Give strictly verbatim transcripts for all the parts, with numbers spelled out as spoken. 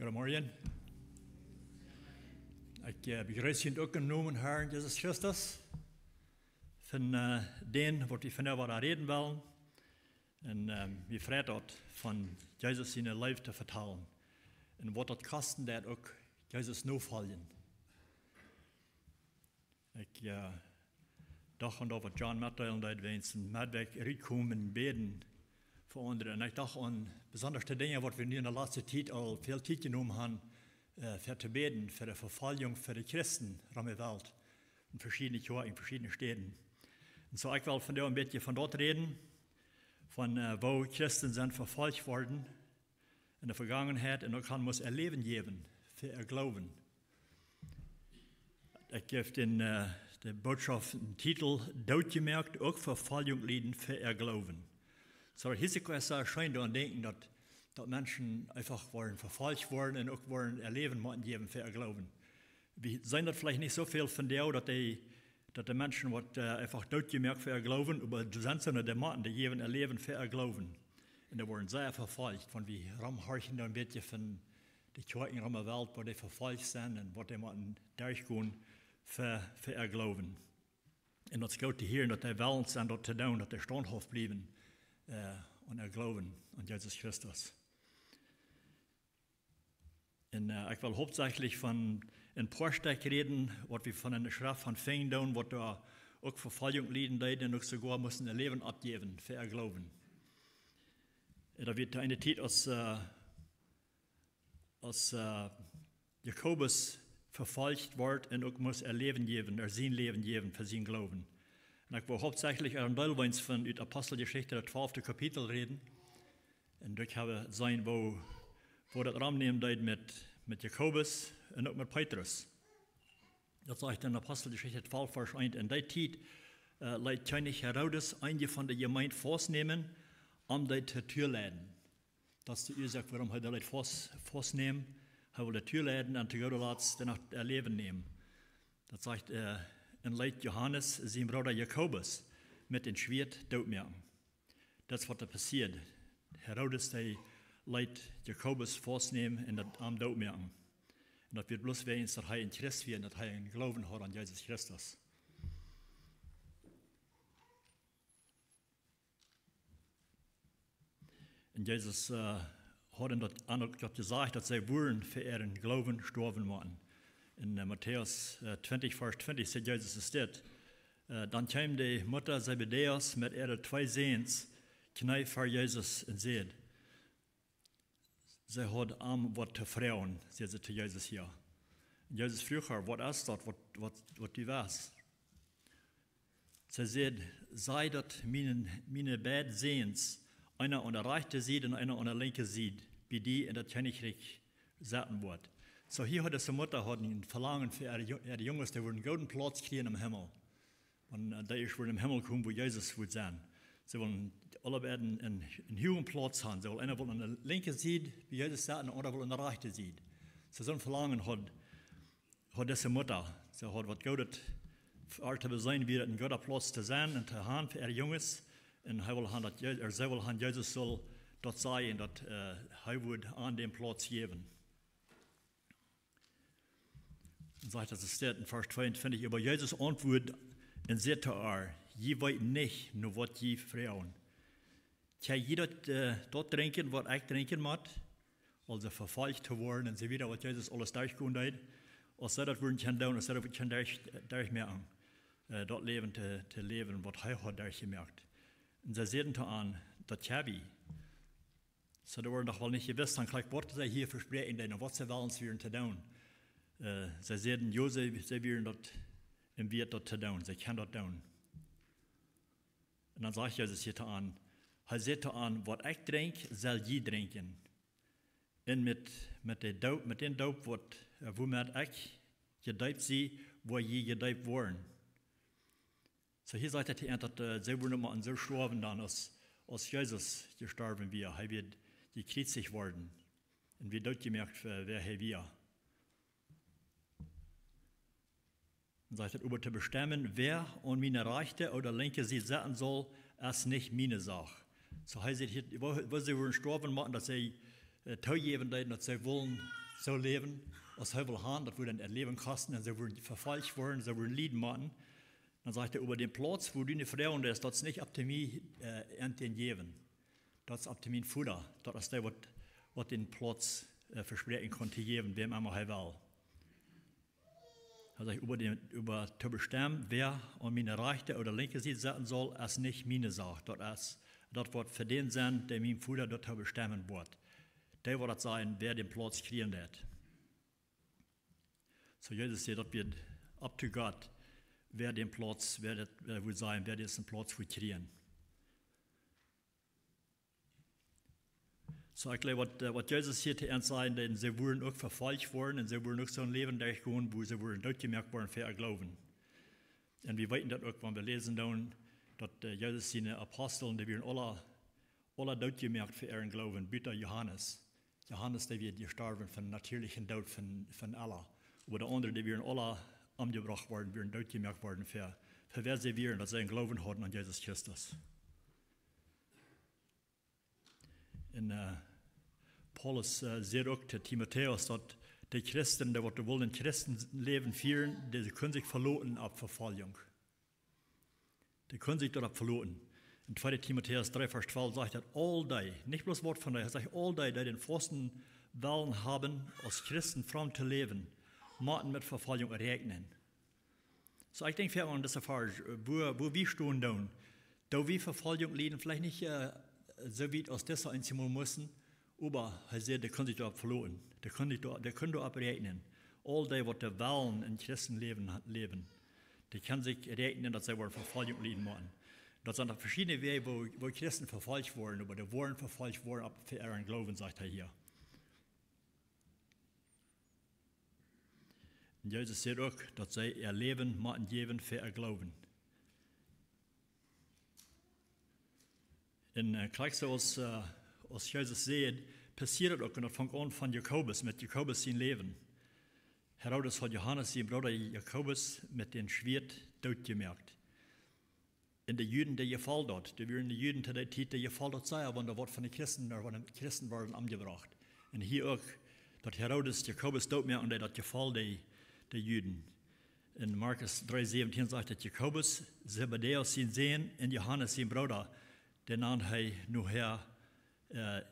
Goodemorjen. Ekj, eh, bejreess junt uk em Nomen Herrn Jesus Christus. Von, eh, dän, waut wie vondoag räden wellen. Un, ehm, wie freit daut, von Jesus siene Leew to vetalen. Un waut daut kosten deit, uk Jesus nofoljen. Ekj, eh, docht aun daut, waut John metdeelen deed, wäajen see met Wajch rutkomen bäden fa aundre. Un ekj docht aun besondasch de Dinja, waut wie nu en de latste Tiet aul väl Tiet jenomen haben, eh, fa to bäden, fa de Vefoljunk, fa de Christen rom de Welt, en veschiedne Kjoakjen, en veschiedne Städen. Un soo, ekj well vondoag een bät von daut räden, von, eh, woo Christen sent vefolcht worden en de Vegangenheit un uk han must äa Läwen jäwen fa äa Gloowen. Ekj jeef dän, eh, de Bootschoft een Titel: Dootjemoakt, uk Vefoljunk lieden fa äa Gloowen. Soo, daut es uk sea scheen doaraun denkjen, daut, daut Menschen eefach woaren vefolcht woaren un uk woaren äa Läwen motten jäwen fa äa Gloowen. Wie seenen daut veleicht nich soo väl vondoag, daut de, daut de Menschen woaren, eh, eefach dootjemoakt fa äa Gloowen, oba doa sent soone, dee motten, dee jäwen äa Läwen fa äa Gloowen. Un dee woaren sea vefolcht, wan wie romhorchen dan een bät von de Kjoakjen rom de Welt, woo dee vefolcht sent un waut dee motten derchgonen fa, fa äa Gloowen. Un daut es goot to hieren, daut dee wellens sent daut to doonen, daut dee staunthauft bliewen, eh, aun äa Gloowen aun Jesus Christus. Un, eh, ekj well hauptsächlich von een poa Stekj räden, waut wie von enne Schreft von finjen doonen, waut doa uk Vefoljunk lieden deeden un uk soogoa musten äa Läwen oppjäwen fa äa Gloowen. Un daut wia eene Tiet, aus, eh, aus, eh, Jakobus vefolcht wort un uk must äa Läwen jäwen, äa sien Läwen jäwen fa sienen Gloowen. Un ekj well hauptsächlich een Deel wiens von ut Aposteljeschicht, daut twalfte Kapitel, räden. Un doa hab wie jeseenen, woo, woo daut romnämen deed met, met Jakobus un uk met Petrus. Daut sajcht en Aposteljeschicht twalf, Varsch eent: En dee Tiet, eh, leet Kjennich Herodes eenje von de Jemeent faustnämen, om dee to Tür leiden. Daut es de Uasoak, wuarom hee dee leet faust, faustnämen. Hee wull dee Tür leiden un to gooda Latst doano äa Läwen nämen. Daut sajcht, eh, un leet Johanes, sien Brooda Jakobus, met een Schwieet dootmoaken. Daut es waut doa passieed. Herodes, dee leet Jakobus faustnämen un daut, am dootmoaken. Un daut wia bloos wäajen, daut hee een Christ wia un daut hee een Gloowen haud aun Jesus Christus. Un Jesus, eh, haud an daut, an uk daut jesajcht, daut see wudden fa äaren Gloowen stoawen motten. En, eh, Matäus, eh, twintich, Varsch twintich, sajcht Jesus es dit: Eh, dan kjeem de Mutta Zebedäus met äare twee Säns, kjneed ver Jesus un säd, see haud am waut to froagen, säd see to Jesus hia. Un Jesus fruach äa: Waut es daut, waut, waut, waut du west? See säd: Saj daut mienen, miene beid Säns, eena aun de rajchte Sied un eena aun de linkje Sied, bie die en daut Kjennichrikj sitten woat. Soo, hia haud dise Mutta haud een Velangen fa äare Ju-, äare Junges, dee wudden gooden Plauz kjrieen em Himmel. Un, eh, dee es wudden em Himmel komen, wua Jesus wudd sennen. See wullen aule beid een, een, een huagen Plauz haben. See wullen, eena wull aun de linkje Sied bie Jesus sitten un de aundra wull aun de rajchte Sied. Soo, soon Velangen haud, haud dise Mutta. See haud waut Goodet, fa äa to seenen, wia daut een gooda Plauz to sennen un to haben fa äare Junges. Un hee wull haben daut Je-, ea, see wull haben, Jesus sull daut sajen, daut, eh, hee wudd an dän Plauz jäwen. Dan sajcht daut, es steit en Varsch tweeuntwintich: Oba Jesus auntwuad un säd to an: Jie weeten nich, no waut jie froagen. Kjenn jie daut, eh, daut drinkjen, waut ekj drinkjen mott? Aulsoo vefolcht to woaren un soo wieda, waut Jesus aules derchgonen deed. Aus see daut wudden kjennen doonen, aus see daut wudden kjennen derch, derchmoaken, eh, daut Läwen to, to läwen, waut hee haud derchjemoakt. Un see säden to an: Daut kjenn wie. Soo, dee wudden doch woll nich jewist haben, krakjt waut see hia vespräakjen deeden un waut see wellens wieren to doonen. Eh, see säden, jo, see, see wieren daut, un wieet daut to doonen, see kjennen daut doonen. Un dan sajcht Jesus hia to an, hee säd to an: Waut ekj drinkj, sell jie drinkjen. Un met, met de Doop, met dän Doop, waut, eh, wuamet ekj jedeept sie, woa jie jedeept woaren. Soo, hia sajcht daut hia, daut, eh, see wudden mau soo stoawen dan, aus, aus Jesus jestorwen wia. Hee wia jekjriezicht worden un wia dootjemoakt fa wäa hee wia. Dan sajcht daut: Oba to bestemmen, wäa aun miene rajchte ooda linkje Sied sitten saul, es nich miene Sach. Soo, hee sajcht hia, woo, woo see wudden stoawen motten, daut see, eh, toojäwen deeden, daut see wullen soo läwen, aus hee wull han, daut wudd an äa Läwen kosten, un see wudden vefolcht woaren, see wudden lieden motten. Dan sajcht hee: "Oba dän Plauz, wua du nu froagen deist, daut es nich opp to mie, äh, an dän jäwen. Daut es opp to mien Voda. Daut es dee, waut, waut dän Plauz, äh, vespräakjen kaun to jäwen, wäm emma hee well." Hee sajcht: "Oba dän, oba to bestemmen, wäa aun miene rajchte ooda linkje Sied setten saul, es nich miene Sach. Daut es, daut woat fa dän sennen, dee mien Voda doatoo bestemmen woat. Dee woat daut sajen, wäa dän Plauz kjrieen deit." Soo Jesus säd, daut wia opp to Gott, wäa dän Plauz, wäa daut, wäa wudd sajen, wäa dän Plauz wudd kjrieen. Soo, ekj jleew, waut, äh, waut Jesus hia to ons sajen deed, see wudden uk vefolcht woaren un see wudden uk soon Läwen derchgonen, wua see wudden dootjemoakt woaren fa äa Gloowen. Un wie weeten daut uk, wan wie läsen doonen, daut, äh, Jesus siene Apostel, dee wieren aula, aula dootjemoakt fa äaren Gloowen, buta Johanes. Johanes, dee wia jestorwen von natieelichen Doot von, von aula. Oba de aundre, dee wieren aula omjebrocht worden, wieren dootjemoakt worden fa, fa wäa see wieren, daut see een Gloowen hauden aun Jesus Christus. Un, äh, Paulus, äh, säd uk to Timotäus, daut de Christen, dee waut wullen een Christenläwen fieren, dee kunnen sikj veloten opp Vefoljunk. Dee kunnen sikj doaropp veloten. En tweede Timotäus dree Varsch twalf sajcht daut: "Aul dee", nich bloos waut von dee, hee sajcht: "Aul dee, dee dän fausten Wellen haben, aus Christen fromm to läwen, motten met Vefoljunk räakjnen." Soo, ekj denkj wieda aun dise Varsch, äh, wua, wua wie stonen doonen. Doo wie Vefoljunk lieden, veleicht nich, äh, soo wiet aus dise eensjemol musten, oba hee säd, dee kunnen sikj doaropp veloten. Dee kunnen sikj doa, dee kunnen doaropp räakjnen. Aul dee, waut dee wellen een Christenläwen ha-, läwen, dee kunnen sikj räakjnen, daut see woaren Vefoljunk lieden motten. Daut sent veschiedne Wäaj, wua, wua Christen vefolcht woaren, oba dee woaren vefolcht woaren opp, fa äaren Gloowen, sajcht hee hia. Un Jesus säd uk, daut see äa Läwen motten jäwen fa äa Gloowen. Un, äh, krakjt soo aus, äh, aus Jesus säd, passieed daut uk, un daut funk aun von Jakobus, met Jakobus sien Läwen. Herodes haud Johanes, sien Brooda Jakobus, met een Schwieet dootjemoakt. Un de Juden, dee jefoll daut. Dee wieren de Juden to dee Tiet, dee jefoll daut sea, wan doa waut von de Christen, wan de Christen worden omjebrocht. Un hia uk, daut Herodes Jakobus dootmoaken deed, daut jefoll de, de Juden. En Markus dree säwentieen sajcht daut Jakobus, Zebedäus sien Sän, un Johanes sien Brooda, dän nand hee nohäa, äh,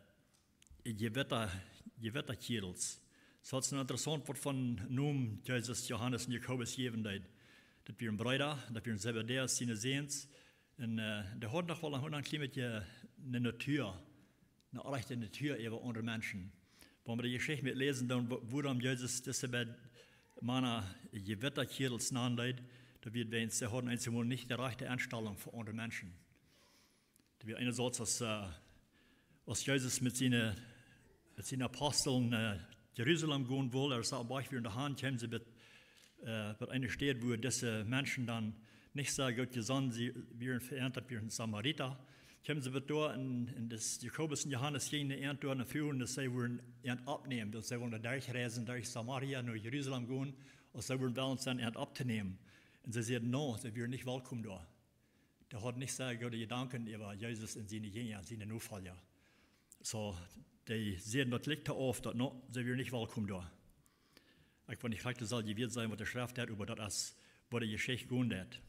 Jewetta, Jewettakjäajels. Soo, daut es interessaunt, waut von Nomen Jesus, Johanes un Jakobus jäwen deed. Daut wieren Breeda, daut wieren Zebedäus siene Säns. Un, äh, dee hauden doch woll een, een kjlien bät eene Natua, eene rajchte Natua äwa aundre Menschen. Wan wie de Jeschicht met läsen, dan, wa-, wuarom Jesus dise beid Mana Jewettakjäajels nand deed, daut wia, wiels see hauden eensjemol nich de rajchte Enstalunk fa aundre Menschen. Daut wia eene Sach, aus, äh, aus Jesus met siene, met siene Apostel no, äh, Jerusalem gonen wull, aus see opp Wajch wieren doahan, kjeemen see bie, äh, bie eene Städ, wua dise Menschen dan nich soo goot jesonnen, see wieren ve'endat, wieren Samarita. Kjeemen see bie doa un, un dis Jakobus un Johanes jinjen no an doa un fruagen, daut see wudden an oppnämen, daut see wudden derchreisen derch Samaria no Jerusalem gonen, aus see wudden wellen sennen, an opptonämen. Un see säden: "Nä, see wieren nich welkom doa." Dee hauden nich sea goode Jedanken äwa Jesus un siene Jinja, siene Nofolja. Soo, dee säden daut likjt to auf, daut, nä, see wieren nich welkom doa. Ekj weet nich, krakjt daut saul jewast sennen, waut de Schreft sajcht, oba daut es, waut de Jeschicht gonen deit.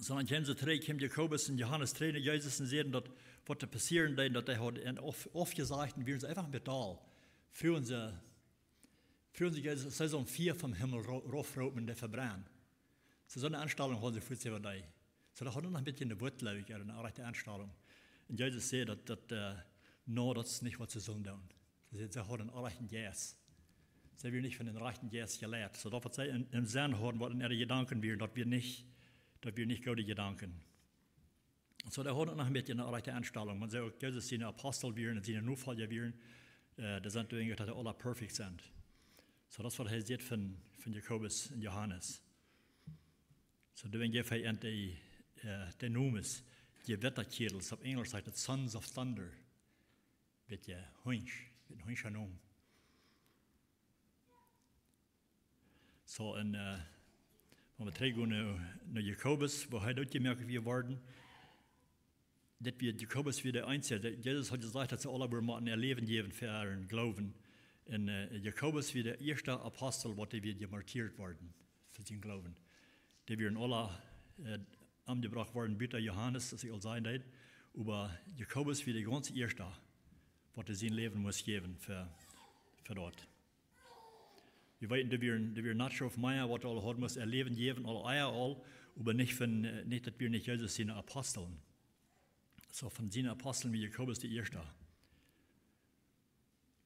Soo, dan kjeemen see trigj, kjeemen Jakobus un Johanes trigj no Jesus un säden daut, waut doa passieren deed, daut hee haud an auf-, aufjesajcht un wieren see eefach em Bedruck. Fruagen see, fruagen see Jesus, see sullen Fia vom Himmel ro-, raufroopen un dee vebrennen. Soo, soone Enstalunk hauden see fuaz äwa dee. Soo, dee hauden noch een bät eene Wut, jleew ekj, ooda eene rajchte Enstalunk. Un Jesus säd daut, daut, äh, nä, daut es nich, waut see sullen doonen. See säd, see hauden een rajchten Jeist. See wieren nich von dän rajchten Jeist jeleit. Soo, daut, waut see en, em Senn hauden, waut en äare Jedanken wieren, daut wia nich, daut wia nich goode Jedanken. Soo, dee hauden noch een bät eene rajchte Enstalunk. Wan see uk Jesus siene Apostel wieren un siene Nofolja wieren, äh, daut sent doa, daut dee aula perfekt sent. Soo, daut es, waut hee sajcht von, von Jakobus un Johanes. Soo, doawäajen jeef hee an dee, äh, dee Nomes, Jewettakjäajels, opp Enjlisch sajcht daut Sons of Thunder. Bät hunjsch, bät hunjscha Nomen. Soo, un, äh, wan wie trigj gonen no, no Jakobus, wua hee dootjemoakt wia worden, daut wia Jakobus wia de eensje, daut Jesus haud jesajcht, daut see aula wudden motten äa Läwen jäwen fa äaren Gloowen. Un äh, Jakobus wia de ieeschte Apostel, waut dee wia jemartieet worden fa sienen Gloowen. Dee wieren aula äh, omjebrocht worden, buta Johanes, aus ekj aul säd, oba Jakobus wia de gaunz ieeschta, waut dee sien Läwen must jäwen fa, fa daut. Wie weeten, doa wieren, doa wieren noch väl mea, waut aul haud must äa Läwen jäwen, aul ea aul, oba nich von, äh, nich daut wia nich Jesus siene Apostel. Soo von siene Apostel wia Jakobus de ieeschta.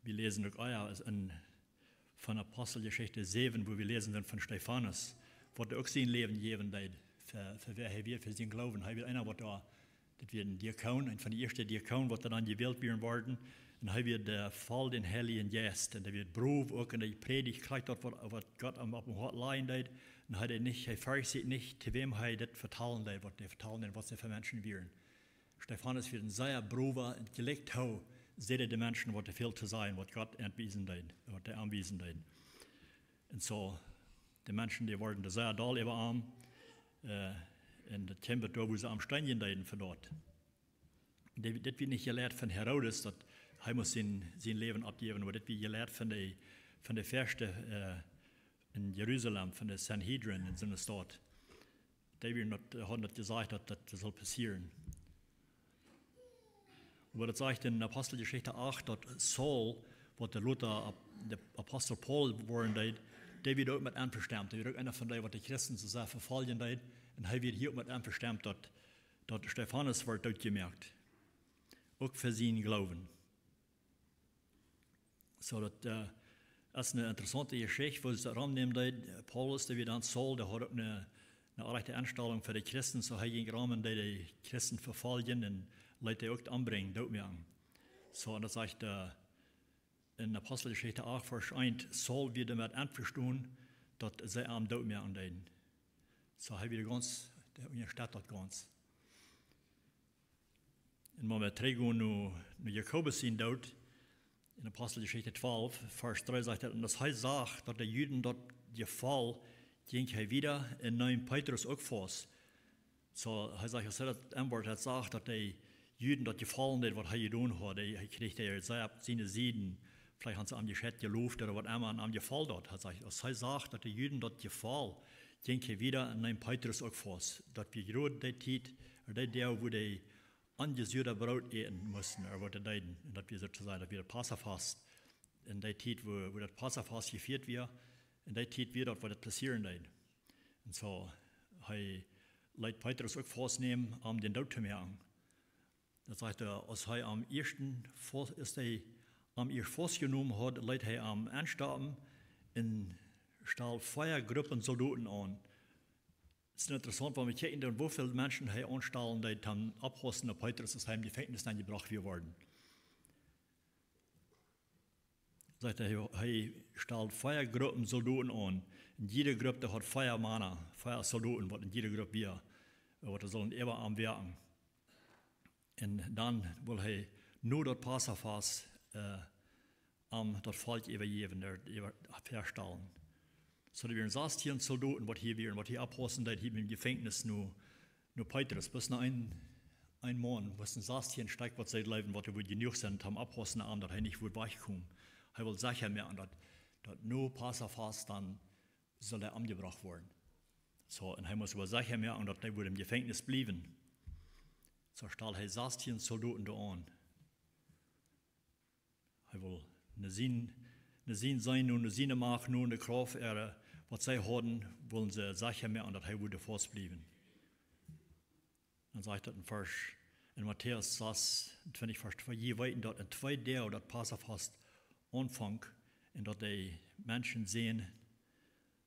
Wie läsen uk ea en, von Aposteljeschicht säwen, wua wie läsen dan von Stefanus, waut uk sien Läwen jäwen deed fa, fa wäa hee wia, fa sienen Gloowen. Hee wia eena, waut doa, daut wia een Diakon, eena von de ieeschte Diakonen, waut doa dan jewält wieren worden. Un hee wia äh, voll dän Heiljen Jeist. Un hee wia brow uk en de Prädicht, krakjt daut, waut, waut Gott am opp daut Hoat lajen deed. Un hee deed nich, hee fercht sikj nich, to wäm hee daut vetalen deed, waut hee vetalen deed, waut see fa Menschen wieren. Stefanus wia een sea browa, un jlikj hee säd de Menschen, waut väl to sajen, waut Gott aunwiesen deed, waut hee aunwiesen deed. Un soo, de Menschen, dee worden doa sea doll äwa am, äh, un daut kjeem doa, wua see am steenjen deeden fa daut. Dee, dit wia nich jelieet von Herodes, daut hee must sien, sien Läwen oppjäwen, oba dit wia jelieet von de, von de Väaschte äh, en Jerusalem, von de Sanhedrin en soone Staut. Dee wieren daut, hauden daut jesajcht, daut daut sull passieren. Oba daut sajcht en Aposteljeschicht acht, daut Saul, waut doa lota Ap-, de Apostel Paulus woaren deed, dee wia uk met envestonen. Dee wia uk eena von dee, waut de Christen soo sea vefoljen deed. Un hee wia hia uk met envestonen, daut, daut Stefanus wort dootjemoakt. Uk fa sienen Gloowen. Soo daut äh, es eene interessaunte Jeschicht, wua see daut romnämen deed. Paulus, dee wia dan Saul, dee haud uk eene, eene rajchte Enstalunk fa de Christen, soo hee jinkj rom un deed de Christen vefoljen un leet dee uk ombrinjen, dootmoaken. Soo, un daut sajcht äh, en Aposteljeschicht acht, Varsch eent, Saul wia doamet envestonen, daut see am dootmoaken deeden. Soo hee wia gaunz, dee unjastett daut gaunz. Un wan wie trigjgonen no, no Jakobus sien Doot, en Aposteljeschicht twalf, Varsch dree sajcht et, un aus hee sach, daut de Juden daut jefoll, jinkj hee wieda un neem Petrus uk faust. Soo, hee sajcht, aus hee daut enwoat haud, sach, daut de Juden daut jefoll deed, waut hee jedonen haud. Hee, hee kjrieech de, see opp siene Sied, veleicht hauden see am jescheit, jeloft ooda waut emma, un am jefoll daut. Hee sajcht, aus hee sach, daut de Juden daut jefoll, jinkj hee wieda un neem Petrus uk faust. Daut wia jrod dee Tiet, dee Doag, wua dee onjesuadet Broot äten musten, ooda waut dee deeden. Un daut wia soo to sajen, daut wia daut Passafast. En dee Tiet, wua, wua daut Passafast jefieet wia, en dee Tiet wia daut, waut daut passieren deed. Un soo, hee leet Petrus uk faustnämen, om dän doot to moaken. Daut sajcht hee, aus hee am ieeschten faust, aus hee am ieescht faustjenomen haud, leet hee am enstoppen un stald vea Gruppen Soldoten aun. Et es interessaunt, wan wie kjikjen, dan woo väl Menschen hee aunstalen deed, om oppaussen opp Petrus, aus hee em Jefenkjnis nenjebrocht wia worden. Sajcht hee, hee stald vea Gruppen Soldoten aun. Un jiede Grupp, dee haud vea Mana, vea Soldoten, waut en jiede Grupp wia, waut doa sullen äwa am woaken. Un dan wull hee no daut Passafast äh, om daut Volkj äwajäwen, äwa, äwa, väastalen. Soo, doa wieren sastieen Soldoten, waut hia wieren, waut hia oppaussen deeden, hia em Jefenkjnis no, no Petrus. Bloos noch een, een Maun, bloos sastieen Stekj, waut see jleewden, waut doa wudd jenuach sennen, om oppaussen, om daut hee nich wudd wajchkomen. Hee wull secha moaken, daut, daut no Passafast dan sull hee omjebrocht woaren. Soo, un hee must oba secha moaken, daut hee wudd em Jefenkjnis bliewen. Soo stald hee sastieen Soldoten doa aun. Hee wull no sien, no sien Sennen, no siene Macht, no de Krauft äare, waut see hauden, wullen see secha moaken, daut hee wudd faust bliewen. Dan sajcht daut en Varsch, en Matäus sas un twintich, Varsch twee, jie weeten, daut en twee Doag daut Passafast aunfangt un daut de Menschensän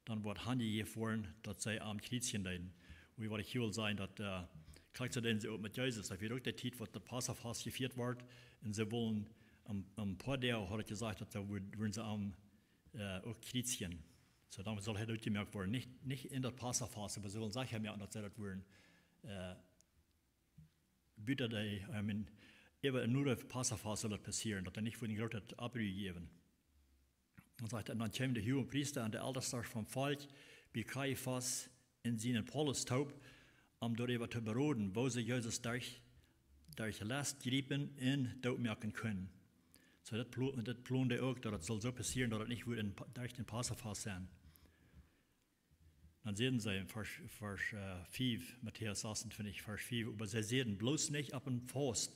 dan woat hanjejäft woaren, daut see am kjriezjen deeden. Woo waut ekj hia well sajen, daut äh, krakjt soo deeden see uk met Jesus. Daut wia uk de Tiet, waut daut Passafast jefieet wort. Un see wullen, om, om een poa Doag haud et jesajcht, daut see wudd-, wudden see am äh, uk kjriezjen. Soo, dan sull hee dootjemoakt woaren. Nich, nich en daut Passafast, oba see wullen secha moaken, daut see daut wudden äh, buta de, I mean, äwa no daut Passafast sull daut passieren, daut doa nich wudd een grootet Oppru jäwen. Dan sajcht et, dan kjeemen de Huagepriesta un de Eltestasch vom Volkj bie Kajafas un sienen Paulus toop, om doaräwa to beroden, woo see Jesus derch, derch Lest jriepen un dootmoaken kunnen. Soo, daut plo-, daut plond hee uk, daut daut sull soo passieren, daut daut nich wudd en Pa-, derch dän Passafast sennen. Dan säden see en Varsch, Varsch, äh, fief, Matäus sasuntwintich, Varsch fief, oba see säden: "Bloos nich opp een Fast,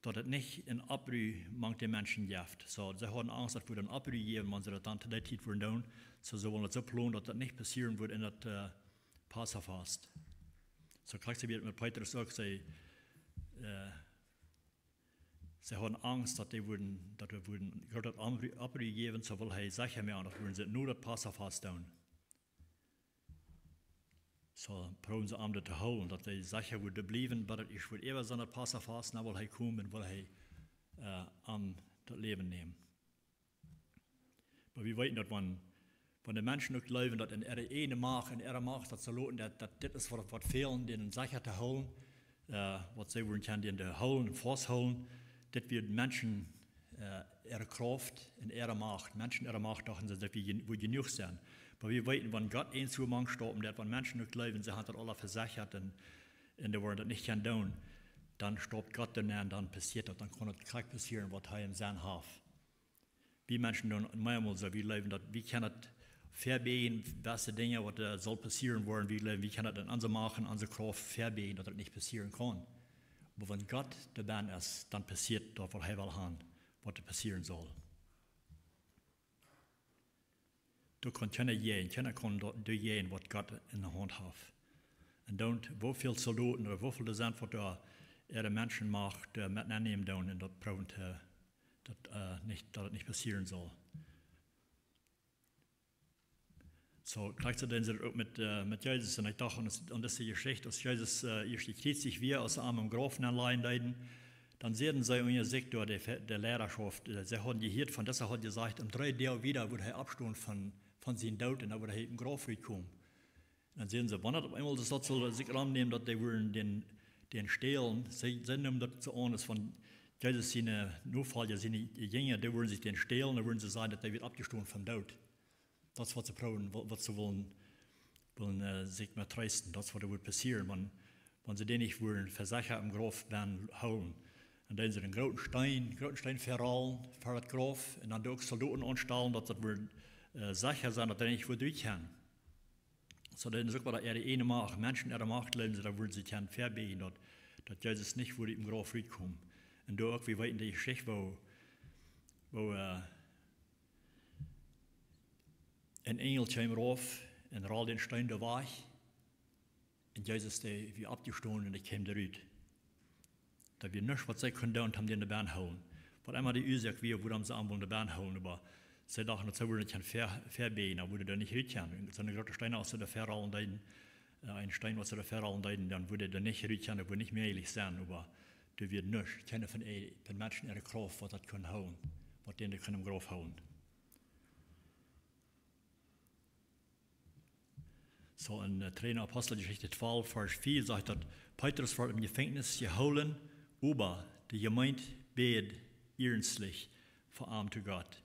daut et nich een Oppru mank de Menschen jeft." Soo, see hauden Angst, daut wudd een Oppru jäwen, wan see daut dan to dee Tiet wudden doonen. Soo, see wullen daut soo plonen, daut daut nich passieren wudd en daut, äh, Passafast. Soo krakjt soo wia et met Petrus uk, see, äh, see hauden Angst, daut dee wudden, daut dee wudden groot daut Oppru-, Oppru jäwen, soo wull hee secha moaken, daut wudden see no daut Passafast doonen. Soo proowden see am daut to hoolen, daut hee secha wudd bliewen, bat daut ieescht wudd äwa sennen daut Passafast, dan wull hee komen un wull hee, äh, am daut Läwen nämen. Oba wie weeten daut, wan, wan de Menschen uk jleewen, daut en äare ieejne Macht, en äare Macht daut see loten, daut, daut dit es waut, waut fälen, dän secha to hoolen, äh, waut see wudden kjennen, dän to hoolen un fausthoolen, dit wia Menschen, äh, äare Krauft un äare Macht. Menschen äare Macht dochten see, daut wia jen-, wudd jenuach sennen. Oba wie weeten, wan Gott eent soo mank staupen deed, wan Menschen uk jleewen, see hauden daut aula vesechat un, un dee wudden daut nich kjennen doonen, dan staupt Gott doa nenn, dan passieet daut, dan kaun daut krakjt passieren, waut hee em Senn haft. Wie Menschen doonen meamol soo, wie jleewen daut, wie kjennen daut vebieejen, waut de Dinja, waut, äh, sull passieren woaren, wie jleewen, wie kjennen daut en onse Macht, en onse Krauft vebieejen, daut daut nich passieren kaun. Oba wan Gott doabie es, dan passieet daut, waut hee well haben, waut doa passieren saul. Doa kaun kjeena jäajen, kjeena kaun doa, doa jäajen, waut Gott en de Haunt haft. Un dan, woo väl Soldoten ooda woo väl doa sent, waut doa äare Menschen Macht, äh, met nennämen doonen un daut proowen to, daut, äh, nich, daut et nich passieren saul. Soo, krakjt soo deeden see daut uk met, äh, met Jesus. Un ekj docht aun, aun dise Jeschicht, aus Jesus, äh, ieescht jekjriezicht wia, aus see am em Grauf nenlajen deeden, dan säden see unja sikj doa, de Fe-, de Leidaschoft, äh, see hauden jehieet von, dise haud jesajcht, en dree Doag wada wudd hee oppstonen von, von sienen Doot un dan wudd hee ut dän Grauf rutkomen. Dan säden see, wan daut opp eemol daut sull sikj romnämen, daut dee wudden dän, dän stälen, see, see neemen daut soo aun, aus wan Jesus siene Nofolja, siene Jinja, dee wudden sikj dän stälen, dan wudden see sajen, daut hee wia oppjestonen vom Doot. Daut es waut see proowen, wa-, waut see wullen, wullen, äh, sikj met treesten. Daut es waut doa wudd passieren, wan, wan see dän nich wudden vesechat em Grauf bennen hoolen. Un dan deeden see eenen grooten Steen, grooten Steen verrollen, ver daut Grauf, un dan doa uk Soldoten aunstalen, daut daut wudd, äh, secha sennen, daut hee nich wudd rut kjennen. Soo, daut es uk waut äare ieejne Macht, Menschen äare Macht jleewen see, daut wudden see kjennen vebieejen, daut, daut Jesus nich wudd ut dän Grauf rutkomen. Un doa uk, wie weeten de Jeschicht, woo, woo, äh, een Enjel kjeem rauf un rolld dän Steen doa wajch. Un Jesus, dee wia oppjestonen un dee kjeem doa rut. Daut wia nuscht, waut see kunnen doonen, om dän doa bennen hoolen. Waut emma de Uasoak wia, wuarom see am wullen doa bennen hoolen, oba see dochten, daut see wudden kjennen ve-, vebieejen, dan wudd hee doa nich rut kjennen. Soone groote Steena, aus see doa verrollen deeden, äh, een Steen, waut see doa verrollen deeden, dan wudd hee doa nich rut kjennen, daut wudd nich mäajlich sennen, oba doa wia nuscht, kjeene von, von Menschen äare Krauft, waut daut kunn hoolen, waut dän doa kunn em Grauf hoolen. Soo en, äh, Dree Aposteljeschicht twalf, Varsch vea sajcht daut, Petrus wort em Jefenkjnis jehoolen, oba de Jemeent bäd iernstlich fa am to Gott.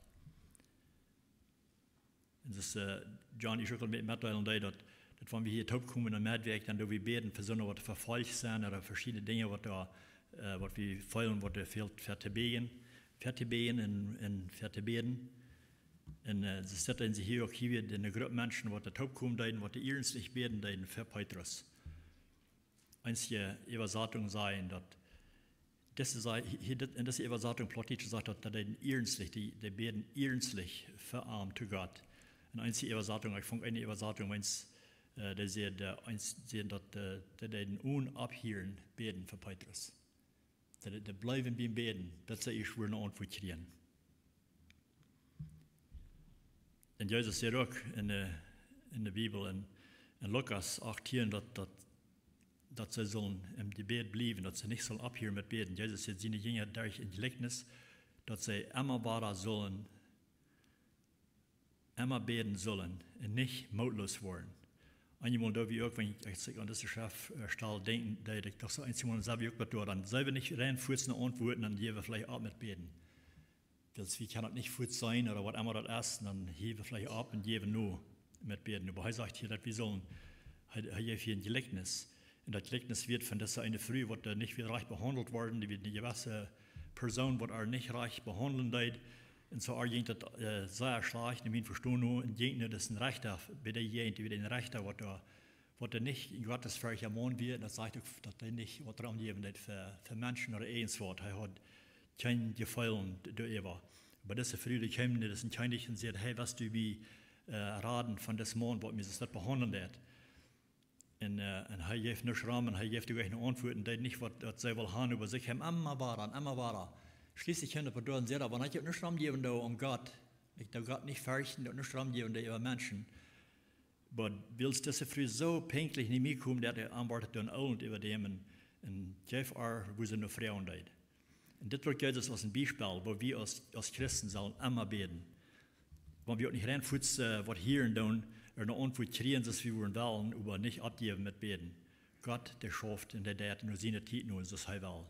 Un daut es, äh, John, ekj well met, metdeelen, daut, daut wan wie hia toopkomen en Medwoakj, dan doo wie bäden fa soone, waut vefoljt sent, ooda veschiedne Dinja, waut doa, äh, waut wie feelen, waut doa fält, fa to bäden, fa to bäden un, un fa to bäden. Un, äh, see säden, see hia uk hia wia eene Grupp Menschen, waut doa toopkomen deeden, waut doa iernstlich bäden deeden fa Petrus. Eenje Äwasatunk sajen daut, dise sa-, hia, dit, en dise Äwasatunk, Plautdietsch, sajcht daut, daut dee deeden iernstlich, dee, dee bäden iernstlich fa am to Gott. Un eenje Äwasatunk, ekj funk eene Äwasatunk, wan, äh, dee säd, äh, eenje säd daut, äh, dee deeden onen opphieren bäden fa Petrus. Dee, dee bleewen biem Bäden, bat see ieescht wudden eene Auntwuat kjrieen. Un Jesus sajcht uk en de, en de Bibel, en, en Lukas achtieen, daut, daut, daut see sullen em Jebäd bliewen, daut see nich sullen opphieren met bäden. Jesus säd siene Jinja derch een Jlikjnis, daut see emma wada sullen emma bäden sullen un nich mootloos woaren. Eenjemol doo wie uk, wan ekj, ekj aun dise Schreft, äh, Stell denkj, daut ekj docht soo, eenjemol sent wie uk waut doa, dan sent wie nich rein fuaz no Auntwuaten, dan jäwen wie veleicht opp met bäden. Wiels wie kjennen daut nich fuaz seenen ooda waut emma daut es, dan jäwen wie veleicht opp un jäwen no met bäden. Oba hee sajcht hia, daut wie sullen, hee, hee jeft hia een Jlikjnis. Un daut Jlikjnis wia von dise eene Fru, waut, äh, nich wia rajcht behaundelt worden, dee wia eene jewesse Persoon waut ar nich rajcht behaundlen deed. Un soo ar jinkj daut, äh, sea schlajcht, no mien Vestonen no, un jinkj no disen Rechta, bie dee jinkj, bie dän Rechta, waut doa, waut doa nich Gottesfercht jemonen wia, un daut sajcht uk, daut hee nich waut romjäwen deed fa, fa Menschen ooda irjent waut. Hee haud kjeen Jefeel doaräwa. Oba dise Fru, dee kjeem no disen Kjennich un säd: "Hey, west du mie, äh, raden von disen Maun, waut mie soo schlecht behaundlen deed?" Un, äh, un hee jeef nuscht rom un hee jeef doa nich eene Auntwuat un deed nich waut, waut see wull haben, oba see kjeem emma wada un emma wada. Schlieslich kjeem hee doa un säd: "Oba wan ekj nuscht romjäwen doo om Gott, ekj doo Gott nich ferchten, doo nuscht romjäwen doo äwa Menschen." Oba wiels dise Fru soo pinkjlich no mie kjeem, daut hee aunwort doa een Oolent äwa däm un, un jeef ar, woo see no froagen deed. Un dit brukt Jesus aus een Biespel, woo wie aus, aus Christen sellen emma bäden. Wan wie uk nich rein fuaz, äh, waut hieren doonen, eene Auntwuat kjrieen, soo aus wie wudden wellen, oba nich oppjäwen met bäden. Gott, dee schauft un dee deit no siene Tiet no, soo aus hee well.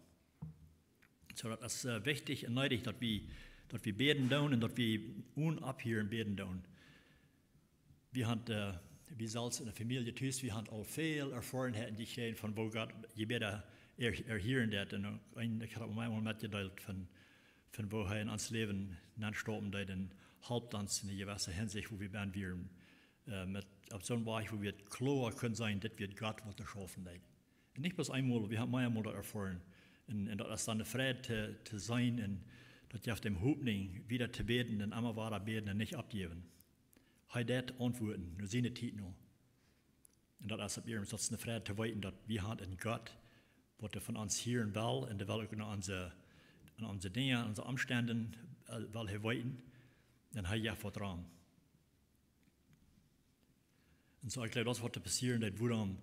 Soo, daut es, äh, wichtich un needich, daut wie, daut wie bäden doonen un daut wie onen opphieren bäden doonen. Wie haben, äh, wie selfst enne Famielje tus, wie haben aul väl Erfoarenheit jekjräajen von woo Gott Jebäda er-, erhieren deed. Un een, ekj hab daut mol metjedeelt von, von woo hee en ons Läwen nenstopen deed un halpt ons en eene jewesse Hinsicht, woo wie bennen wieren, äh, met, opp soon Wajch, woo wie daut kloa kjennen seenen, daut wia Gott, waut doa schaufen deed. Un nich bloos eemol, wie haben meamol daut erfoaren. Un, un daut es dan de Freid to, to seenen un daut jeft eenem Hopninj, wieda to bäden un emma wada bäden un nich oppjäwen. Hee deit auntwuaden, no siene Tiet no. Un daut es opp irjent, daut es eene Freid to weeten, daut wie haben eenen Gott, waut hee von ons hieren well, un dee well uk no onse, no onse Dinja, onse Omstenden, äh, well hee weeten. Un hee jeft waut rom. Un soo, ekj jleew, daut es waut doa passieren deed, wuarom,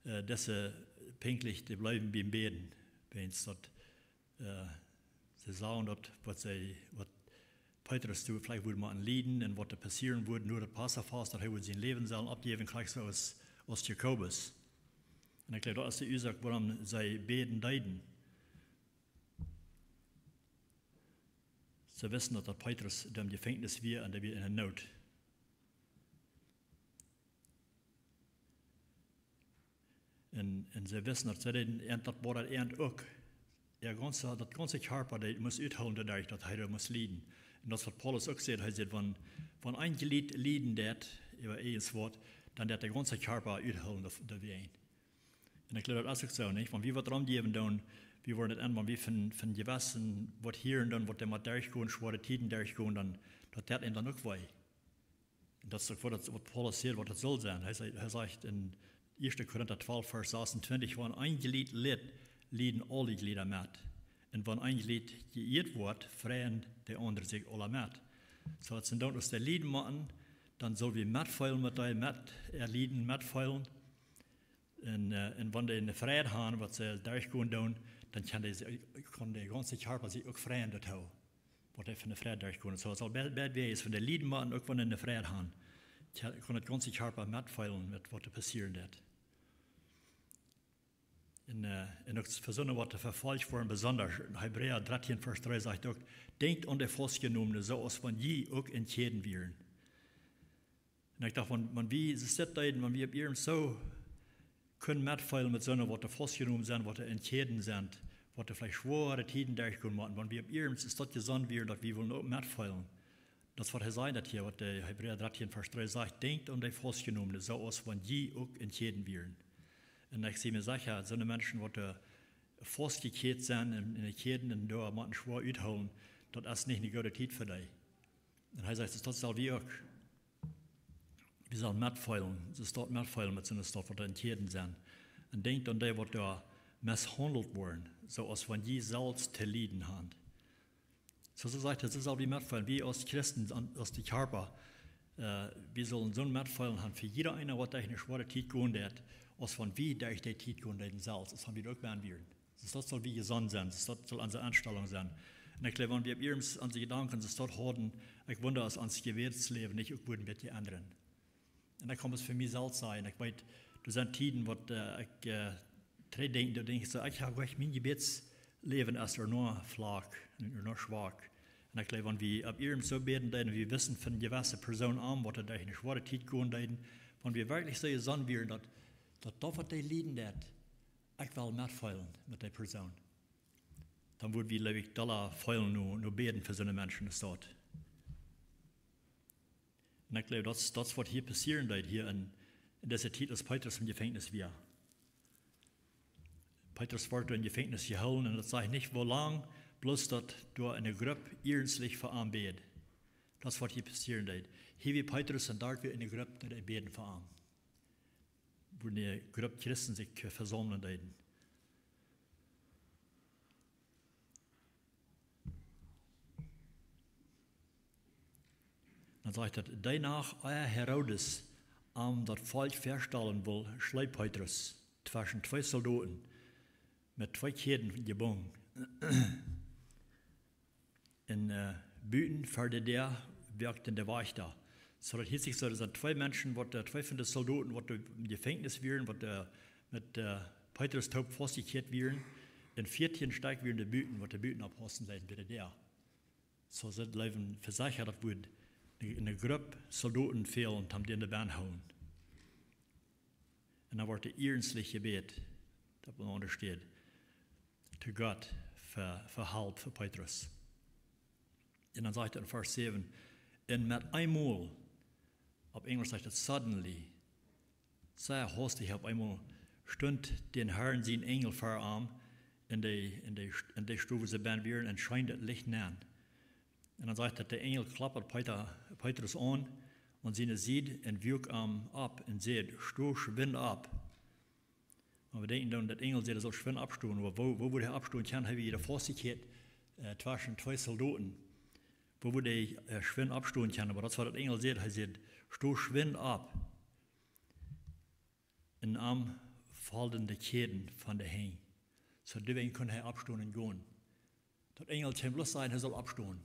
äh, dise pinkjlich, dee bleewen biem Bäden. Wiels daut, äh, see sagen daut, waut see, waut Petrus doa veleicht wudd motten lieden un waut doa passieren wudd, no daut Passafast, daut hee wudd sien Läwen sellen oppjäwen, jlikj soo aus, aus Jakobus. Un ekj jleew, daut es de Uasoak, wuarom see bäden deeden. See wisten daut, daut Petrus em Jefenkjnis wia un dee wia en Noot. Un, un see wisten daut see deeden, un daut wia daut Enj uk. Äa gaunza, daut gaunze Kjarpa, dee must uthoolen doaderch, daut hee doa must lieden. Un daut es waut Paulus uk sajcht, hee sajcht, wan, wan een Jliet lieden deit, äwa irjent waut, dan deit de gaunze Kjarpa uthoolen doa, doawäajen. Un ekj jleew, daut es uk soo, nich? Wan wie waut romjäwen doonen, wie woaren daut aun, wan wie von, von Jewessen waut hieren doonen, waut dee met derchgonen, schwoare Tieden derchgonen, dan, daut deit eenem dan uk wee. Un daut es uk waut, waut Paulus sajcht, waut daut saul sennen. Hee sa-, hee sajcht en Ieeschte Korinta twalf, Varsch sasuntwintich, wan een Jliet litt, lieden aule Jlieda met. Un wan een Jliet jeieet woat, freien de aundre sikj aula met. Soo, daut sent dan, aus dee lieden motten, dan sell wie metfeelen met dee, met äa Lieden metfeelen. Un, äh, un wan dee eene Freid haben, waut see derchgonen doonen, dan kaun dee, kaun de gaunze Kjarpa sikj uk freien doatoo, waut hee fa eene Freid derchgonen. Soo, daut saul beid, beid Wäaj, wan dee lieden motten, uk wan dee eene Freid haben, kaun, kaun daut gaunze Kjarpa metfeelen met waut doa passieren deit. Un, äh, un uk fa soone, waut doa vefolcht woaren, besonda en Hebräa dartieen, Varsch dree sajcht uk: "Denkjt aun de Faustjenomne, soo aus wan jie uk en Kjäden wieren." Un ekj docht, wan, wan wie, see sajcht, wan wie opp irjent soo kjennen metfeelen met soone, waut doa faustjenomen sent, waut doa en Kjäden sent, waut doa veleicht schwoare Tieden derchgonen motten, wan wie opp irjent es daut jesonnt wieren, daut wie wellen uk metfeelen. Daut es waut hee sajcht, daut hia, waut de Hebräa dartieen, Varsch dree sajcht: "Denkjt aun de Faustjenomne, soo aus wan jie uk en Kjäden wieren." Un ekj sie mie secha, soone Menschen, waut doa faustjekjädt sent en, en de Kjäden un doa motten schwoa uthoolen, daut es nich eene goode Tiet fa dee. Un hee sajcht, daut sell wie uk. Wie sellen metfeelen, soo aus daut metfeelen met soone, waut doa en Kjäden sent. Un denkjt aun dee, waut doa misshaundelt woaren, soo aus wan jie selfst to lieden haben. Soo, soo sajcht hee, soo sell wie metfeelen, wie aus Christen, aun, aus de Kjarpa, äh, wie sellen soon Metfeelen haben fa jieda eena, waut derch eene schwoare Tiet gonen deit, aus wan wie derch dee Tiet gonen deeden selfst, aus wan wie uk bennen wieren. Soo, daut saul wie jesonnt sennen, soo, daut saul onse Enstalunk sennen. Un ekj jleew, wan wie opp irjent onse Jedanken soo daut haben, ekj wunda, aus ons Jebädsläwen nich uk wudd een bät endren. Un ekj kaun daut fa mie selfst sajen. Ekj weet, doa sent Tieden, waut, äh, ekj, äh, trigj denkj, doa denkj ekj soo, ekj hab, ekj, mien Jebädsläwen es ea noch flach un ea noch schwak. Un ekj jleew, wan wie opp irjent soo bäden, dan wie wisten von jewesse Persoonen aun, waut doa derch eene schwoare Tiet gonen deeden, wan wie werkjlich soo jesonnt wieren, daut, daut daut, waut dee lieden deit, ekj well metfeelen met dee Persoon. dan wudd wie, jleew ekj, dolla feelen no, no bäden fa soone Menschen aus daut. Un ekj jleew, daut, daut es waut hia passieren deed, hia en, en dise Tiet, aus Petrus em Jefenkjnis wia. Petrus wort em Jefenkjnis jehoolen un daut sajcht nich, woo lang, bloos daut doa eene Grupp iernstlich fa am bäd. Daut es waut hia passieren deed. Hia wia Petrus un doa wia eene Grupp, dee bäden fa am. Wua eene Grupp Christen sikj, äh, vesaumlen deeden. Dan sajcht daut, dee Nacht, ea Herodes am daut Volkj väastalen wull, schleep Petrus tweschen twee Soldoten met twee Kjäden jebungen. Un, äh, buten ver de Däa wirkten de Wajchta. Soo daut hilt sikj soo, daut sent twee Menschen, waut, äh, twee von de Soldoten, waut em Jefenkjnis wieren, waut, äh, met, äh, Petrus toop faustjekjäat wieren. Un vieetieen Stekj wieren doa buten, waut doa buten oppaussen deeden bie de Däa. Soo see bleewen vesechat, daut wudd eene, eene Grupp Soldoten fälen, om dee doa bennen hoolen. Un dan wort doa iernstlich jebät, daut wie aun de Städ, to Gott fa, fa Help fa Petrus. Un dan sajcht et en Varsch säwen, un met eemol, opp Enjlisch sajcht et suddenly, sea haustich opp eemol, stunt dän Herrn sien Enjel ver am en de, en de, en de Stow, wua see bennen wieren, un scheen daut Licht nenn. Un dan sajcht et, de Enjel kloppt Peter, Petrus aun, aun siene Sied un wuak am opp un säd: Sto schwind opp. Wan wie denkjen dan, daut de Enjel säd, hee saul schwind oppstonen, oba woo, woo wudd hee oppstonen kjennen? Hee wia doa faustjekjäat, äh, tweschen twee Soldoten. Woo wudd hee, äh, schwind oppstonen kjennen? Oba daut es waut de Enjel säd, hee säd: Sto schwind opp. Un am follden de Kjäden von de Henj. Soo doawäajen kunn hee oppstonen un gonen. Daut Enjel kjeem bloos sajen, hee saul oppstonen.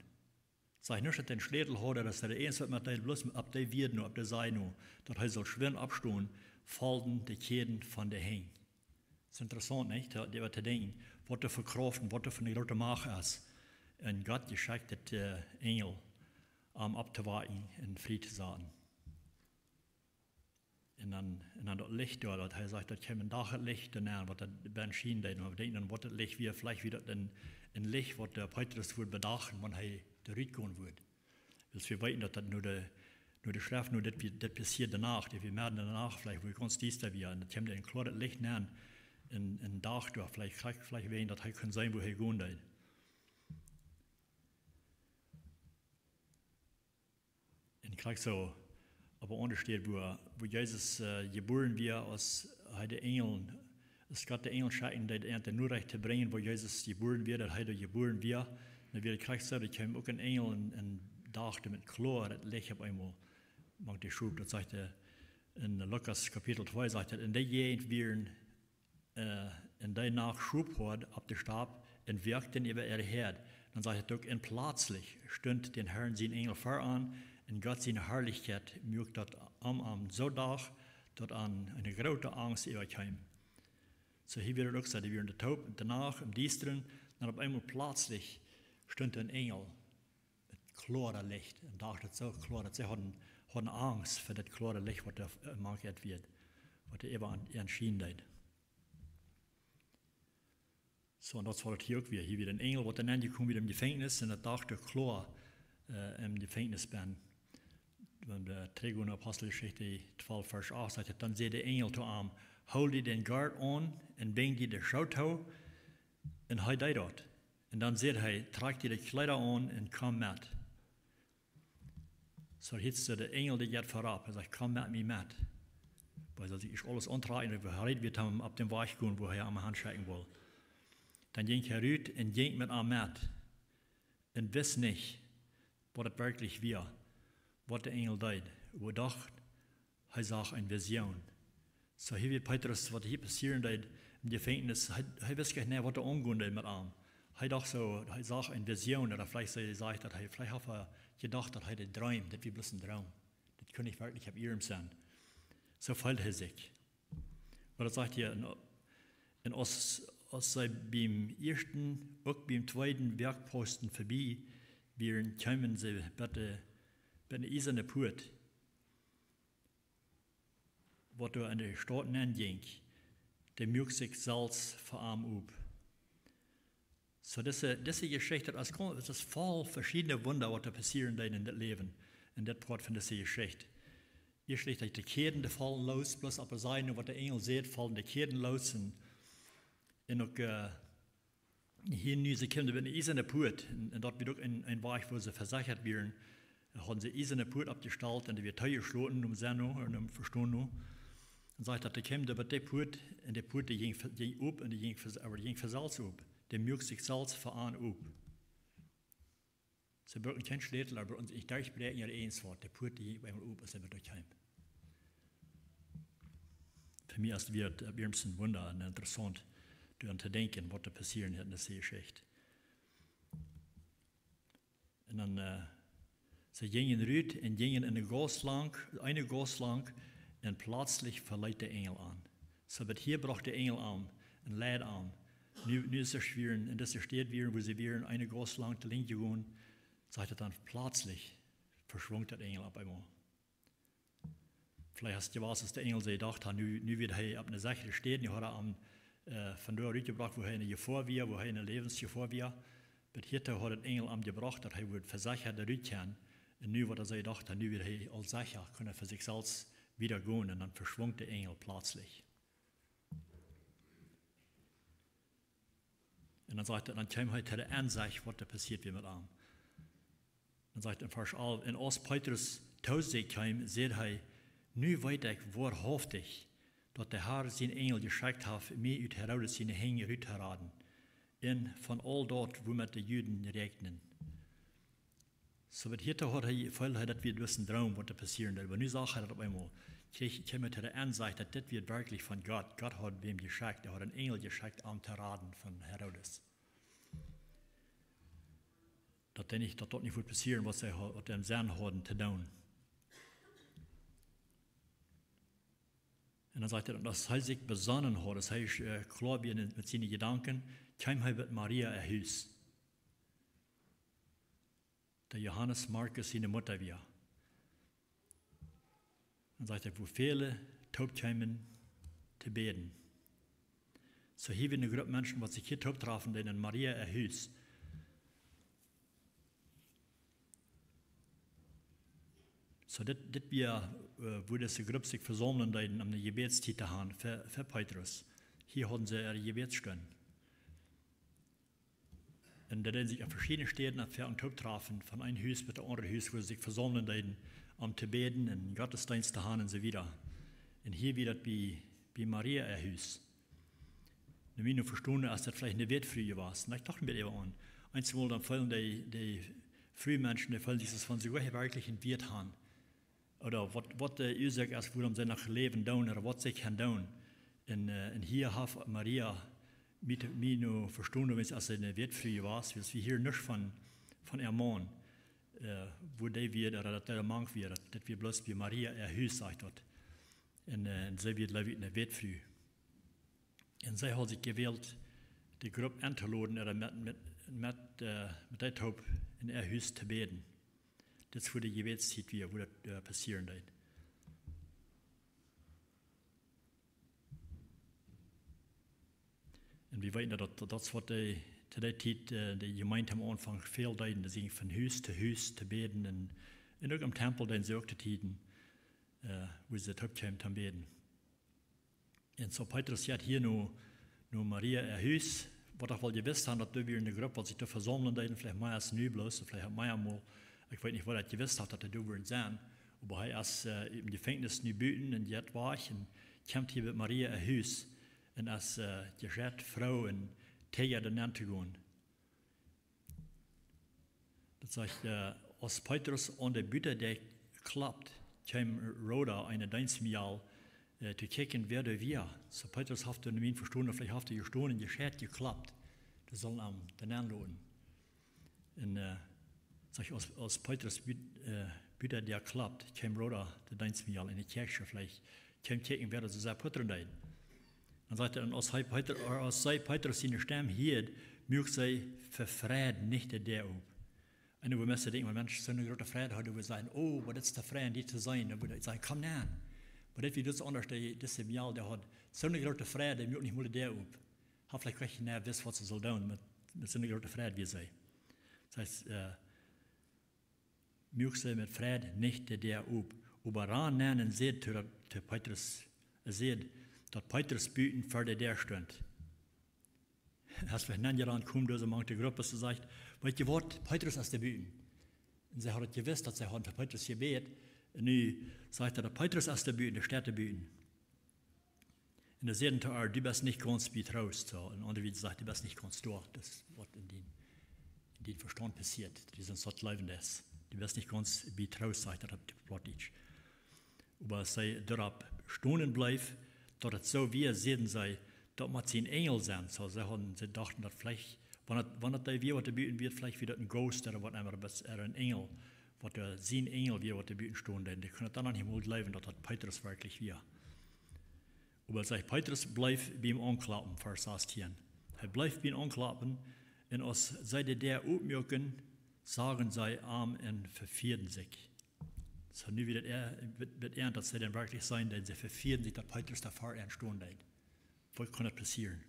Sajcht nich, daut hee een Schlätel haud, daut hee de eenswat met dee bloos opp dee Wieed no, opp dee Saj no, daut hee saul schwind oppstonen, follden de Kjäden von de Henj. Es interessaunt, nich? Doa, doaräwa to denkjen, waut doa fa Krauft un waut doa fa eene groote Macht es. Un Gott jeschekjt daut, äh, Enjel, am opptowaken un frie to saten. Un dan, un dan daut Licht doa, daut hee sajcht, daut kjeem een Dach daut Licht doa nenn, waut doa bennen schienen deed. Un wie denkjen dan, waut daut Licht wia, veleicht wia daut een, een Licht, waut de Petrus wudd bedachen, wan hee doa rutgonen wudd. Wiels wie weeten, daut daut no de, no de Schreft, no dit, dit passieed de Nacht, daut wia medden en de Nacht, veleicht wua et gaunz diesta wia. Un daut kjeem doa een kloaret Licht nenn, een, een Dach doa, veleicht, veleicht wäajen daut hee kunn seenen, wua hee gonen deed. Un krakjt soo, opp eene aundre Städ, wua, wua Jesus, äh, jebuaren wia, aus hee de Enjel, aus Gott de Enjel schekjt, dee de Norecht to brinjen, wua Jesus jebuaren wia, daut hee doa jebuaren wia. Dan wia et krakjt soo, doa kjeem uk een Enjel un, un dacht met kloaret Licht opp eemol mank de Schop. Daut sajcht et en Lukas Kapitel twee, sajcht et, en dee Jäajent wieren äh, en dee Nacht Schophoad opp de Stap un woakten äwa äare Häad. Dan sajcht et uk, un plazlich stunt dän Herrn sien Enjel ver an, un Gott siene Harlichkjeit muak daut om an soo dach, daut an eene groote Angst äwakjeem. Soo hia wia et uk soo, dee wieren doa toop, de Nacht, em Diestren, dan opp eemol plazlich stunt een Enjel, daut kloare Licht, un dacht et soo kloa, daut see hauden, hauden Angst fa daut kloare Licht, waut doa, äh, mank an wia, waut doa äwa an, an schienen deed. Soo, un daut es waut et hia uk wia. Hia wia een Enjel, waut doa nenjekomen wia em Jefenkjnis, un daut dacht et kloa, äh, em Jefenkjnis bennen. Wan wie trigj gonen no Aposteljeschicht twalf, Varsch acht, sajcht et, dan säd de Enjel to am: Hool die dän Gurt aun un binj die de Schoo too. Un hee deed daut. Un dan säd hee: Trakj die de Kjleeda aun un komm met. Soo hieet de Enjel, dee jeit verut. Hee sajcht: Komm met mie met. Wiels hee saul sikj ieescht aules auntrakjen, un hee reed wia, am opp dän Wajch gonen, wua hee am hanschekjen wull. Dan jinkj hee rut un jinkj met am met. Un wist nich, waut et werkjlich wia, waut de Enjel deed. Oba docht, hee sach eene Vision. Soo hia wia Petrus, waut hia passieren deed em Jefenkjnis, hee, hee wist nich, waut doa aungonen deed met am. Hee docht soo, hee sach eene Vision, ooda veleicht see sajcht daut hee, veleicht haud hee jedocht, daut hee daut dreemd, daut wia bloos een Droom. Daut kunn nich werkjlich opp ieescht sennen. Soo feeld hee sikj. Oba daut sajcht hia, un, un aus, aus see biem ieeschten, uk biem tweeden Woakjpoosten verbie wieren, kjeemen see bie de, bie de iesane Puat, waut doa en de Staut nenjinkj, dee muak sikj selfst ver am op. Soo, dise, dise Jeschicht, daut es, daut es voll veschiedne Wunda, waut doa passieren deeden en daut Läwen, en daut Poat von dise Jeschicht. Ieescht licht daut de Kjäden, dee faulen loos, bloos opp de Sieden, waut de Enjel säd, faulen de Kjäden loos. Un, un uk, äh, hia nu, see kjeemen met eene iesane Puat, un, un daut wia uk een, een Wajch, wua see vesechat wieren. Hauden see iesane Puat oppjestalt un dee wia toojeschloten, om Senn no, un om Vestonen no. Un sajcht daut, dee kjeemen doa bie dee Puat, un dee Puat, dee jinkj ve-, jinkj op, un dee jinkj ve-, oba dee jinkj von selfst op. Dee muak sikj selfst fa an op. See bruckten kjeen Schlätel, oba bruckten nich derchbräakjen ooda irjent waut. Dee Puat, dee jinkj opp eemol op, aus see doa kjeemen. Fa mie es daut wada, äh, wada een Wunda un interessaunt, doaraun to denkjen, waut doa passieren deed en dise Jeschicht. Un dan, äh, see jinjen rut un jinjen en de Gauss lang, eene Gauss lang, un pletslich veleet de Enjel an. Soo, waut hia brocht de Enjel an un leid an. Nu, nu es hee wada en dise Städ wada, wua see wada eene Gauss lang to linkj jegonen, sajcht daut dan, pletslich veschwunk daut Enjel opp eemol. Veleicht es daut jewast, aus de Enjel sikj jedocht haud, nu, nu woat hee opp eene sechre Städ, nu haud hee am, äh, von doa rutjebrocht, wua hee en Jefoa wia, wua hee en Läwensjefoa wia. Oba hia haud de Enjel am jebrocht, daut hee wudd vesechat doa rutkjennen. Un nu, waut hee sikj jedocht haud, nu wia hee aul secha, kunn hee fa sikj selfst wada gonen. Un dan veschwunk de Enjel pletslich. Un dan sajcht et, dan kjeem hee to de Ensecht, waut doa passieet wia met am. Dan sajcht et en Varsch alf: "Un aus Petrus to sikj kjeem, säd hee: Nu weet ekj woarhauftich, daut de Herr sienen Enjel jeschekjt haft, mie ut Herodes siene Henj rut to raden, un von aul daut, wuamet de Juden räakjnen." Soo, waut hia haud hee, feeld hee, daut wia bloos een Droom, waut doa passieren deed. Oba nu sach hee daut opp eemol. Kjrieech, kjeem hee to de Ensecht, daut dit wia werkjlich von Gott. Gott haud wäm jeschekjt, hee haud een Enjel jeschekjt, am to raden von Herodes. Daut hee nich, daut daut nich wudd passieren, waut see ha-, waut see em Senn hauden to doonen. Un dan sajcht et, aus hee sikj besonnen haud, aus hee, äh, kloa wia met siene Jedanken, kjeem hee bie Maria äa Hus, dee Johanes Markus siene Mutta wia. Dan sajcht et, wua väle toop kjeemen to bäden. Soo hia wia eene Grupp Menschen, waut sikj hia toop trafen deeden en Maria äa Hus. Soo dit, dit wia, äh, wua dise Grupp sikj vesaumlen deeden, om eene Jebädstiet to haben fa, fa Petrus. Hia hauden see äare Jebädsstund. Un dee deeden sikj opp veschiedne Städen opp Fäa un toop trafen, von een Hus bat daut aundre Hus, wua see sikj vesaumlen deeden, om to bäden un Gottesdeenst to haben un soo wieda. Un hia wia daut bie, bie Maria äa Hus. Nu, mie no vestonen, aus daut veleicht eene Wätfru wia. Un ekj docht mie äwa aun. Eensmol dan feelen dee, dee Frumenschen, dee feelen sikj von soo werkjlich een Wäat haben. Ooda waut, waut de Uasoak es, wuarom see noch läwen doonen, ooda waut see kjennen doonen. Un, äh, un hia haft Maria mie, mie no vestonen, wiels aus see eene Wätfru wia, wiels wie hieren nuscht von, von äa Maun, äh, wua dee wia, ooda daut dee mank wia, daut, daut wia bloos bie Maria äa Hus, sajcht daut. Un, äh, un see wia, jleew ekj, eene Wätfru. Un see haud sikj jewält, de Grupp entoloden, ooda met, met, met, äh, met dee toop en äa Hus to bäden. Dit es wua de Jebädstiet wia, wua daut, äh, passieren deed. Un wie weeten daut, daut, daut es waut dee, to dee Tiet, äh, de Jemeent aum Aunfank väl deeden, dee jinkjen von Hus to Hus to bäden un, un uk em Tempel deeden see uk to Tieden, äh, wua see toop kjeemen toom bäden. Un soo Petrus jeit hia no, no Maria äa Hus, waut hee woll jewist haud, daut doa wia eene Grupp, waut sikj doa vesaumlen deeden, veleicht mea aus nu bloos, veleicht mea mol. Ekj weet nich, waut hee jewist haud, daut doa wudden sennen. Oba hee es, äh, em Jefenkjnis nu buten un jeit wajch un kjemt hia bie Maria äa Hus un es, äh, jescheit froo un teaja doa nenn to gonen. Daut sajcht, äh, aus Petrus aun de Butadäa kloppt, kjeem Roda, eene Deenstmejal, äh, to kjikjen, wäa doa wia. Soo Petrus haft doa nich vestonen, veleicht haft hee jestonen, jescheit jekloppt. Dee sullen am doa nenn loten. Un, äh, sajcht, aus, aus Petrus but-, äh, Butadäa kloppt, kjeem Roda, de Deenstmejal, en de Kjäakjsche veleicht, kjeem kjikjen, wäa doa soo sea puttren deed. Dan sajcht et, un aus hee Petrus, aus see Petrus siene Stemm hieed, muak see ver Freid nich de Däa op. Un wie motten denkjen, wan Menschen soone groote Freid hauden, wua see sajen: "Oh, waut es daut fein, die to seenen." Dan wudden see sajen: "Komm nenn." Oba dit wia aundasch, dee, dise Mejal, dee haud soone groote Freid, dee muak nich mol de Däa op. Haud veleicht kjeen, nä, wist, waut see sull doonen, oba Met soone groote Freid wia see. Daut heet, äh, muak see met Freid nich de Däa op, oba rand nenn un säd to, to Petrus, säd, daut Petrus buten ver de Däa stunt. Aus hee nenn jerant kjeem, doa mank de Grupp, see sajcht: "Weet jie waut, Petrus es doa buten." Un see hauden jewist, daut see hauden fa Petrus jebät. Un nu sajcht hee, daut Petrus es doa buten, dee steit doa buten. Un dee säden to ar: "Du best nich gaunz bie Troost." Soo, en aundre Wieed sajcht: "Du best nich gaunz doa." Daut es waut en dien, en dien Vestaunt passieet. Du best nich gaunz bie Troost, sajcht hee opp Plautdietsch. Oba aus see doaropp stonen bleef, daut et soo wia, säden see: "Daut mott sien Enjel sennen." Soo, see hauden, see dochten daut veleicht, wan et, wan et dee wia, waut doa buten wia, veleicht wia daut een Ghost ooda waut emma, oba et wia een Enjel, waut doa, sien Enjel wia, waut doa buten stunt. Un dee kunnen daut dan noch nich mol jleewen, daut daut Petrus werkjlich wia. Oba sajcht, Petrus bleef biem aunkloppen, Varsch sastieen. Hee bleef biem aunkloppen, un aus see de Däa opmuaken, sagen see am un vefieeden sikj. Soo, nu wia daut ea-, daut ea-, daut see dan werkjlich seenen, dan see vefieeden sikj, daut Petrus doa ver an stunt deed. Woo kunn daut passieren?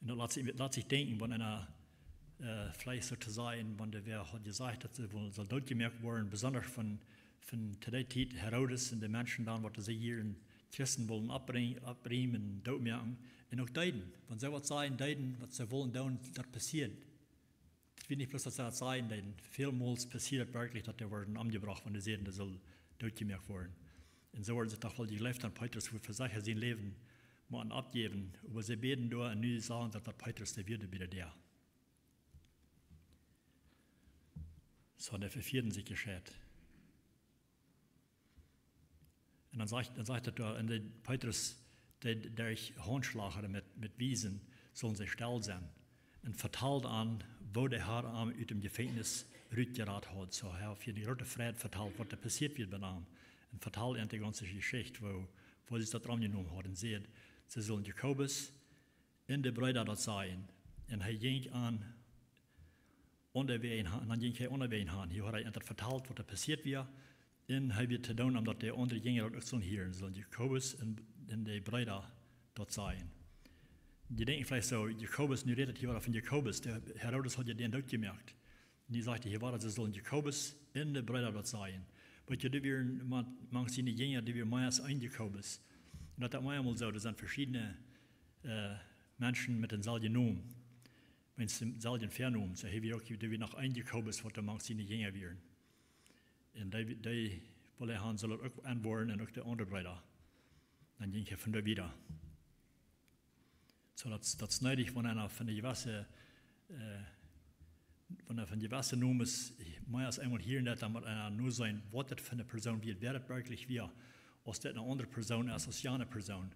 Un daut lat sikj, lat sikj denkjen, wan eena, äh, veleicht soo to sajen, wan dee wäa haud jesajcht, daut see woll sull dootjemoakt woaren, besonda von, von to dee Tiet Herodes un de Menschen dan, waut see hia en Christen wullen oppbrinjen, oppbrinjen un dootmoaken. Un uk deeden, wan see waut sajen, deeden, waut see wullen doonen, daut passieed. Daut wia nich bloos, daut see daut sajen deeden. Välmols passieed daut werkjlich, daut dee worden omjebrocht, wan dee säden, dee sull dootjemoakt woaren. Un soo worden see doch woll jejleeft, daut Petrus wudd fa secha sien Läwen motten oppjäwen. Oba see bäden doa un nu sagen see, daut Petrus doa wia bie de Däa. Soo, dee vefieeden sikj jescheit. Un dan sajcht, dan sajcht daut doa, un de Petrus deed derch Haundschlajchten met, met Wiesen, sullen see stell sennen. Un vetald an, woo de Har am ut däm Jefenkjnis rutjerat haud. Soo, hee haft hia ne groote Freid vetalt, waut doa passieet wia bie am. Un vetald an de gaunze Jeschicht, woo, woo sikj daut romjenomen haud. Un säd, see sullen Jakobus un de Breeda daut sajen. Un hee jinkj an, aundawäajen han, dan jinkj hee aundawäajen han. Hia haud hee an daut vetalt, waut doa passieet wia. Un hee wia to doonen, om daut de aundre Jinja daut uk sullen hieren, sullen Jakobus un, un de Breeda daut sajen. Jie denkjen veleicht soo, Jakobus, nu rät et hia wada von Jakobus, de Herodes haud je dän dootjemoakt. Un nu sajcht hee hia wada, see sullen Jakobus un de Breeda daut sajen. Weet jie, doa wieren ma-, mank siene Jinja, doa wia mea aus een Jakobus. Un daut es mau emol soo, doa sent veschiedne, äh, Menschen met dänselwjen Nomen. Met dänselwjen Venomen. Soo, hee wia uk, doa wia noch een Jakobus, waut doa mank siene Jinja wieren. Un dee, dee wull hee han, sull uk een woaren un uk de aundre Breeda. Dan jinkj hee von doa wieda. Soo, daut, daut es needich, wan eena von de jewesse, äh, wan eena von jewesse Nomes mea aus eemol hieren deit, dan mott eena nu seenen, waut daut fa ne Persoon wia, wäa daut werkjlich wia, aus daut ne aundre Persoon es, aus jane Persoon.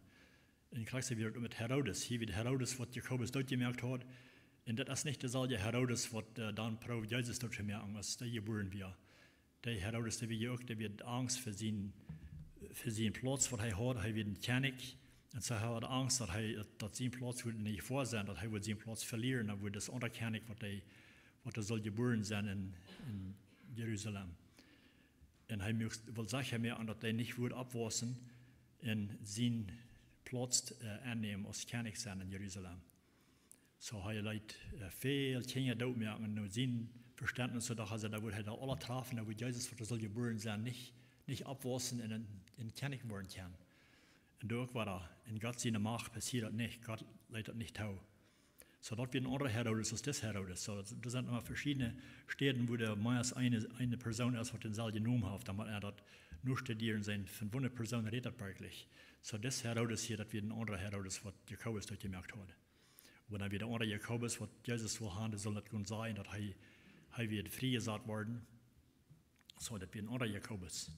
Un krakjt soo wia daut met Herodes. Hia wia Herodes, waut Jakobus dootjemoakt haud. Un daut es nich deselwje Herodes, waut, äh, dan proowd Jesus doottomoaken, aus dee jebuaren wia. Dee Herodes, dee wia uk, dee wia angst fa sien, fa sien Plauz, waut hee haud. Hee wia een Kjennich. Un soo hee haud angst, daut hee, daut, daut sien Plauz wudd nich woat sennen, daut hee wudd sien Plauz velieren, dan wudd dis aundra Kjennich, waut hee, waut hee sull jebuaren sennen en, en Jerusalem. Un hee mucht, wull secha moaken, daut hee nich wudd oppwausen un sien Plauz, äh, aunnämen aus Kjennich sennen en Jerusalem. Soo hee leet, äh, väl Kjinja dootmoaken. No sien Vestentnis, soo daut hee säd, daut wudd hee daut aula trafen, daut wudd Jesus, waut doa sull jebuaren sennen, nich, nich oppwausen un een, een Kjennich woaren kjennen. Un doa uk wada, en Gott siene Macht passieed daut nich, Gott leet daut nich too. Soo daut wia een aundra Herodes aus dis Herodes. Soo daut, doa sent emma veschiedne Städen, wua doa mea aus eene, eene Persoon es, waut dänselwjen Nomen haft, dan mott eena daut nostudieren sennen, von woone Persoon rät daut werkjlich. Soo dis Herodes hia, daut wia een aundra Herodes, waut Jakobus dootjemoakt haud. Oba dan wia de aundra Jakobus, waut Jesus wull han, dee sull daut gonen sajen, daut hee, hee wia friejesat worden. Soo, daut wia een aundra Jakobus.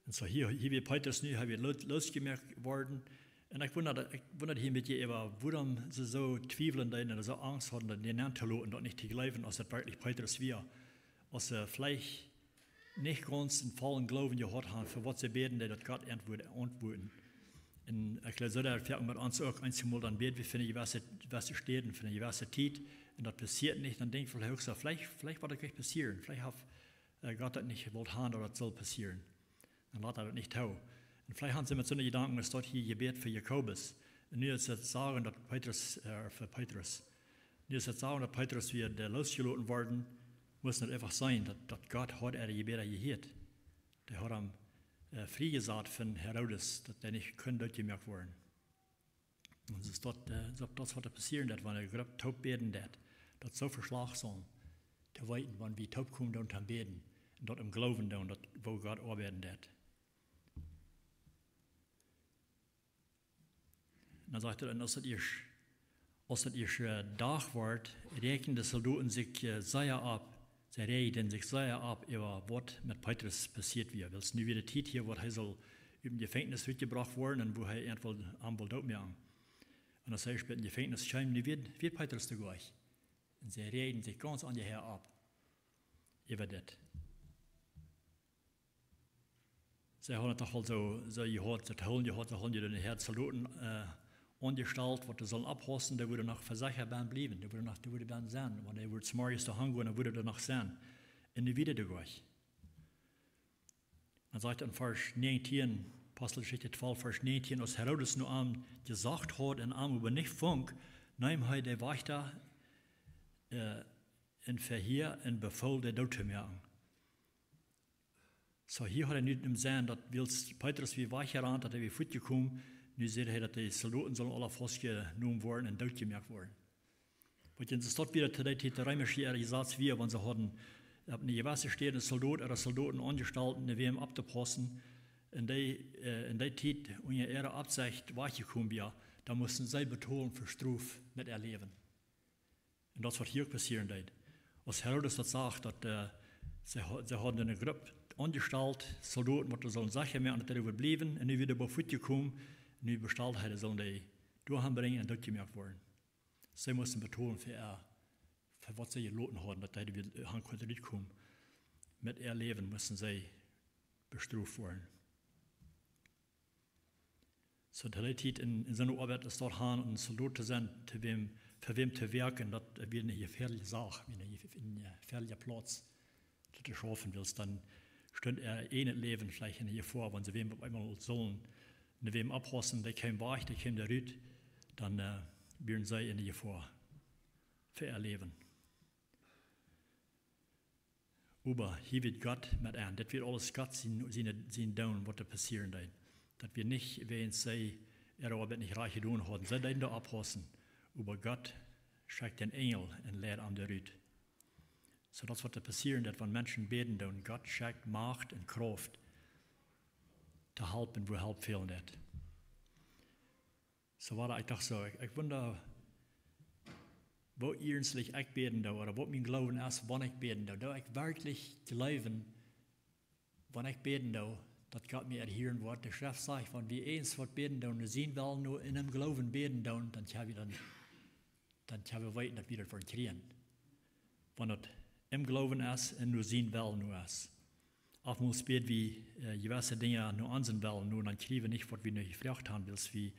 Un soo hia, hia wia Petrus nu, hee wia lo-, losjemoakt worden. Un ekj wunda, ekj wunda hia een bät äwa, wuarom see soo twiewlen deeden un soo Angst hauden, daut dän nenntoloten, daut nich to jleewen, aus daut werkjlich Petrus wia. Aus see veleicht nich gaunz en vollen Gloowen jehaut haben, fa waut see bäden, daut Gott auntwuat-, auntwuaden. Un ekj jleew, soo daut foaken met ons uk, eenjemol dan bäd wie fa ne jewesse, jewesse Städ, fa ne jewesse Tiet, un daut passieet nich, dan denkj wie veleicht uk soo, veleicht, veleicht woat daut nich passieren, veleicht haft, äh, Gott daut nich jewult haben, daut daut sull passieren. Dan lat hee daut nich too. Un veleicht haben see met soone Jedanken, aus daut hia jebät fa Jakobus. Un nu es et sagen daut Petrus, äh, fa Petrus, nu es et sagen daut Petrus wia de losjeloten worden, must daut eefach sennen daut, daut Gott haud äare Jebäda jehieet. Dee haud am, äh, friejesat von Herodes, daut dee nich kunn dootjemoakt woaren. Un soo es daut, äh, soo daut waut doa passieren deed, wan eene Grupp toop bäden deed, daut soo veschlach saul to weeten, wan wie toop komen doonen toom bäden, un daut em Gloowen doonen, daut woo Gott oabeiden deed. Dan sajcht et, un aus et ieescht, aus et ieescht, äh, Dach wort, räajden de Soldoten sikj, äh, sea opp, see räajden sikj sea opp äwa waut met Petrus passieet wia. Wiels nu wia de Tiet hia, waut hee sull ut dem Jefenkjnis rutjebrocht woaren un wua hee irjentwua am wull dootmoaken. Un aus hee späta em Jefenkjnis kjeem, nu wia, wia Petrus doa goanich. Un see räajden sikj gaunz aunjehäa opp äwa dit. See hauden daut doch woll soo, soo jehaut, soo to hoolen jehaut, see hauden je dän Heer Soldoten, äh, aunjestalt, waut dee sullen oppaussen, dee wudden noch vesechat bennen bliewen, dee wudden noch, dee wudden bennen sennen, wan dee wudden zemorjes doa hangonen, dan wudden dee noch sennen. Un nu wia dee doa goanich. Dan sajcht et en Varsch näajentieen, Aposteljeschicht twalf, Varsch näajentieen, aus Herodes nu am jesocht haud un am oba nich funk, neem hee de Wajchta, äh, en Vehia un befool dee doot to moaken. Soo, hia haud hee nu em Senn, daut wiels Petrus wia wajchjerant, daut hee wia fuatjekomen, nu säd hee, daut de Soldoten sullen aula faustjenomen woaren un dootjemoakt woaren. Wiels soo es daut wada to dee Tiet de reemische äa Jesaz wia, wan see hauden opp eene jewesse Städ een Soldot ooda Soldoten aunjestalt, om wäm opptopaussen, un dee, äh, en dee Tiet unja äare Oppsecht wajchjekomen wia, dan musten see betolen fa Strof met äa Läwen. Un daut es waut hia uk passieren deed. Aus Herodes daut sach, daut, äh, see ha-, see hauden eene Grupp aunjestalt, Soldoten, waut doa sullen secha moaken, daut dee doa bliewen, un nu wia dee fuatjekomen, nu bestald hee, dee sullen dee doahan brinjen un dootjemoakt woaren. See musten betolen fa äa, fa waut see jeloten hauden, daut dee doa han kunn rutkomen. Met äa Läwen musten see bestroft woaren. Soo, de Tiet en, en soone Oabeit es daut han, een Soldot to sennen, to wäm, fa wäm to woaken, daut wia eene jefäadelje Sach, wia een jef-, een jefäadelja Plauz to, to schaufen, wiels dan stunt äa ieejnet Läwen veleicht en Jefoa, wan see wäm opp eemol sullen, no wäm oppaussen, dee kjeem wajch, dee kjeem doa rut, dan, äh, wieren see en Jefoa fa äa Läwen. Oba hia wia Gott met an. Dit wia aules Gott sien, sien, sien Doonen, waut doa passieren deed. Daut wia nich wäajens see äare Oabeit nich rajcht jedonen hauden. See deeden doa oppaussen. Oba Gott schekjt een Enjel un leid an doa rut. Soo daut es waut doa passieren deed, wan Menschen bäden doonen. Gott schekjt Macht un Krauft to halpen, wua Help fälen deed. Soo wia daut, ekj docht soo, ekj, ekj wunda, woo iernstlich ekj bäden doo, ooda waut mien Gloowen es, wan ekj bäden doo. Doo ekj werkjlich jleewen, wan ekj bäden doo, daut Gott mie erhieren woat? De Schreft sajcht, wan wie eens waut bäden doonen, no sienen Wellen, no en däm Gloowen bäden doonen, dan kjenn wie dan, dan kjenn wie weeten, daut wie daut woaren kjrieen. Wan daut em Gloowen es un no sienen Wellen no es. Oftmols bäd wie, äh, jewesse Dinja no onsen Wellen no, dan kjrie wie nich, waut wie no jefroacht han, wiels wie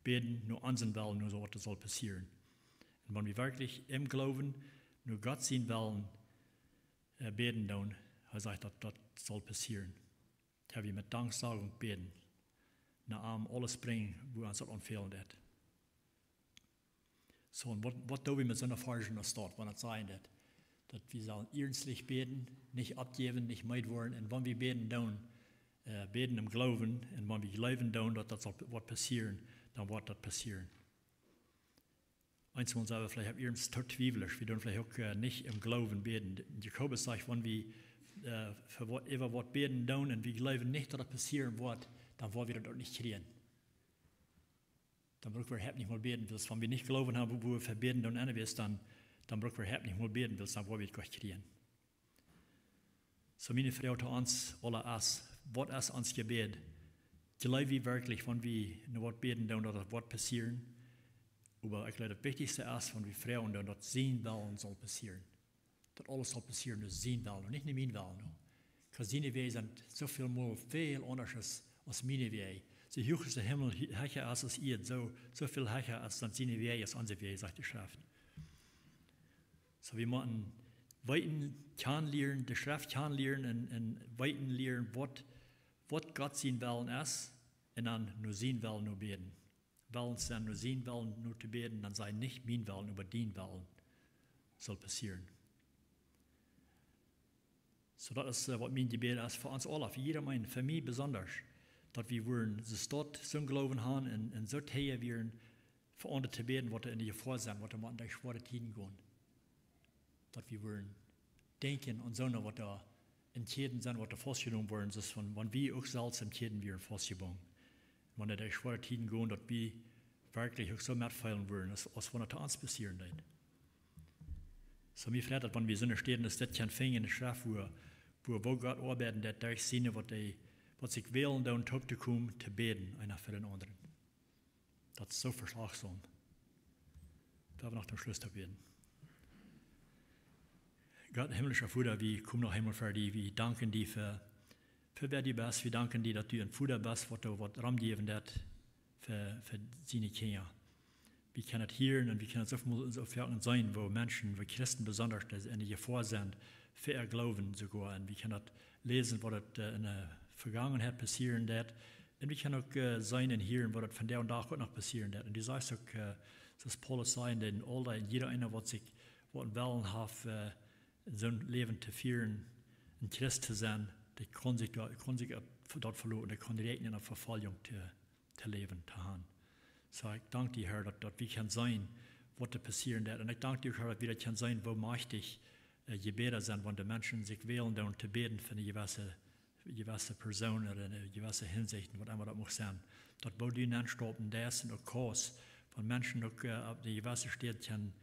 bäden no onsen Wellen no, soo waut doa saul passieren. Un wan wie werkjlich em Gloowen no Gott sienen Wellen, äh, bäden doonen, hee sajcht, daut daut saul passieren. Jo, wie met Danksagung bäden. No am aules brinjen, wua ons daut aunfälen deed. Soo, un waut, waut doo wie met soone Varschen aus daut, wan et sajen deed, daut wie sellen iernstlich bäden, nich oppjäwen, nich meed woaren, un wan wie bäden doonen, äh, bäden em Gloowen, un wan wie jleewen doonen, daut daut saul p-, woat passieren, dan woat daut passieren. Eenjemol sent wie veleicht opp iernst to twiewelsch, wie doonen veleicht uk, äh, nich em Gloowen bäden. Jakobus sajcht, wan wie, äh, fa waut, äwa waut bäden doonen un wie jleewen nich, daut daut passieren woat, dan woa wie daut uk nich kjrieen. Dan bruck wie äwahaupt nich mol bäden, wiels wan wie nich Gloowen haben, wua wie fa bäden doonen, anyways, dan, dan bruck wie äwahaupt nich mol bäden, wiels dan woa wie daut nich kjrieen. Soo, miene Froag to ons aula es, waut es ons Jebäd? Jleew wie werkjlich, wan wie no waut bäden doonen, daut daut woat passieren? Oba ekj jleew, daut wichtichste es, wan wie froagen doonen, daut sien Wellen saul passieren. Daut aules saul passieren no sien Wellen, nich no mien Wellen, no. Wiels siene Wäaj sent soo väl mol väl aundasch aus, aus miene Wäaj. Soo huach aus de Himmel hie-, hecha es aus Ieed, soo, soo väl hecha es dan siene Wäaj aus onse Wäaj, sajcht de Schreft. Soo, wie motten weeten, kjanen lieren, de Schreft kjanen lieren un, un weeten lieren, waut, waut Gott sien Wellen es, un dan no sien Wellen no bäden. Wellen sent, no sien Wellen no to bäden, dan saj: "Nich mien Wellen, oba dien Wellen saul passieren." Soo, daut es, äh, waut mien Jebäd es fa ons aula, fa jieda eenen, fa mie besonda, daut wie wudden soo stoakj soo'n Gloowen haben un, un soo too wieren fa aundre to bäden, waut en de Jefoa sent, waut motten derch schwoare Tieden gonen. Daut wie wudden denkjen aun soone, waut doa en Kjäden sent, waut doa faustjebungen woaren, soo aus wan, wan wie uk selfst en Kjäden wieren faustjebungen. Wan dee derch schwoare Tieden gonen, daut wie werkjlich uk soo metfeelen wudden, aus, aus wan et to ons passieren deed. Soo, mie freit daut, wan wie soone Städen aus dit kjennen finjen en de Schreft, wua, wua, wua Gott oabeiden deed derch siene, waut dee, waut sikj wälen doonen, toop to komen, to bäden, eena fa dän aundren. Daut es soo veschlajchtsom. Lot ons noch toom Schluss bäden. Gott, himmlischa Voda, wie komen noch eemol ver die. Wie danken die fa, fa wäa du best. Wie danken die, daut du een Voda best, waut doa waut romjäwen deed fa, fa siene Kjinja. Wie kjennen daut hieren un wie kjennen daut soo väl mol soo foaken seenen, wua Menschen, wua Christen besonda, dee en de Jefoa sent, fa äa Gloowen soogoa. Un wie kjennen daut läsen, waut et, äh, en de Vegangenheit passieren deed. Un wie kjennen uk, äh, seenen un hieren, waut et vondoag dän Dach uk noch passieren deed. Un du sajchst uk, äh, soo aus Paulus säd, daut aul dee, jieda eena, waut sikj, waut een Wellen haft, äh, en soon Läwen to fieren, een Christ to sennen, dee kaun sikj doa, kaun sikj opp, doaropp veloten, dee kaun räakjnen, opp Vefoljunk to, to läwen, to haben. Soo, ekj dank die, Herr, daut, daut wie kjennen seenen, waut doa passieren deed. Un ekj dank die uk, Herr, daut wie daut kjennen seenen, woo majchtich, äh, Jebäda sent, wan de Menschen sikj wälen doonen to bäden fa eene jewesse, jewesse Persoon ooda en eene jewesse Hinsicht, waut emma daut mucht sennen. Daut woo du nenn staupen deist un uk kaust, wan Menschen uk, äh, opp eene jewesse Städ kjennen,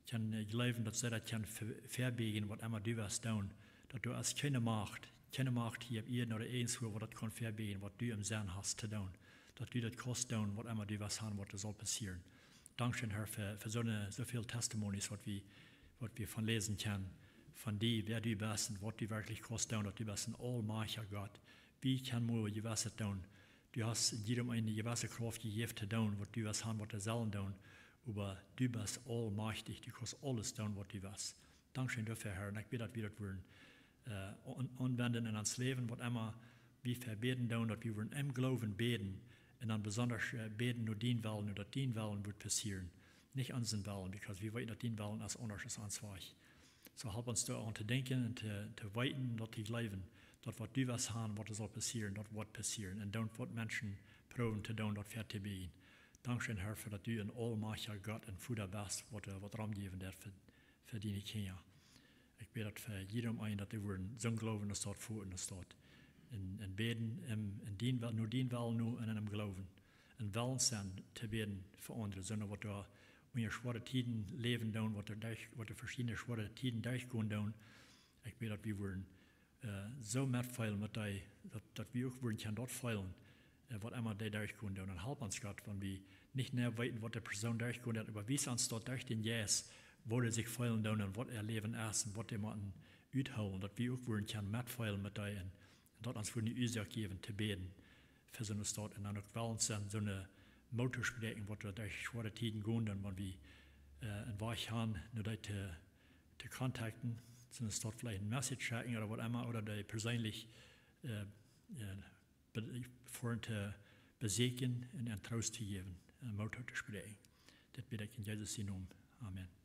kjennen, äh, jleewen, daut see daut kjennen ve-, vebieejen, waut emma du west doonen. Daut du hast kjeene Macht, kjeene Macht hia opp Ieed ooda irjentwua, waut daut kaun vebieejen, waut du em Senn hast to doonen. Daut du daut kaust doonen, waut emma du west haben, waut doa saul passieren. Dankscheen, Herr, fa, fa soone, soo väl Testimonies, waut wie, waut wie von läsen kjennen, von die, wäa du best un waut du werkjlich kaust doonen, daut du best een aulmajchtja Gott. Wie kjennen mau jewesset doonen. Du hast jiedem eene jewesse Krauft jejäft to doonen, waut du west haben, waut dee sellen doonen. Oba du best aulmajchtich, du kaust aules doonen, waut du west. Dankscheen doafäa, Herr. Un ekj bäd, daut wie daut wudden, äh, aun-, aunwenden en ons Läwen, waut emma wie fa bäden doonen, daut wie wudden em Gloowen bäden. Un dan besonda, äh, bäden no dien Wellen, no daut dien Wellen wudd passieren. Nich onsen Wellen, because wie weeten, daut dien Wellen es aundasch aus ons Wajch. Soo, help ons doaraun to denkjen un to, to weeten, daut to jleewen, daut waut du west haben, waut doa saul passieren, daut woat passieren. Un doonen, waut Menschen proowen to doonen, daut vetobieejen. Dankscheen, Herr, fa daut du een aulmajchtja Gott un Voda best, waut, äh, waut romjäwen deist fa, fa diene Kjinja. Ekj bäd daut fa jiedem eenen, daut dee wudden soon Gloowen aus daut fa un aus daut. Un, un bäden, em, en dien Wel-, no dien Wellen no un en em Gloowen. Un wellen sennen to bäden fa aundre, soone, waut doa unja schwoare Tieden läwen doonen, waut doa derch, waut doa veschiedne schwoare Tieden derchgonen doonen. Ekj bäd daut wie wudden, äh, soo metfeelen met dee, daut, daut wie uk wudden kjennen daut feelen, äh, waut emma dee derchgonen doonen. Un help ons, Gott, wan wie nich jeneiw weeten, waut de Persoon derchgonen deit, oba wies ons daut derch dän Jeist, woo dee sikj feelen doonen un waut äa Läwen es un waut dee motten uthoolen, daut wie uk wudden kjennen metfeelen met dee un, un daut ons wudden eene Uasoak jäwen to bäden fa soone Städ un dan uk wellen sennen, soone Moot to spräakjen, waut doa derch schwoare Tieden gonen doonen, wan wie, äh, een Wajch haben, no dee to, to contacten, soone Städ veleicht eene Message schekjen ooda waut emma, ooda dee perseenlich, äh, äh, be-, foaren to besieekjen un an Troost to jäwen, äh, Moot to spräakjen. Dit bäd ekj en Jesus sienen Nomen. Amen.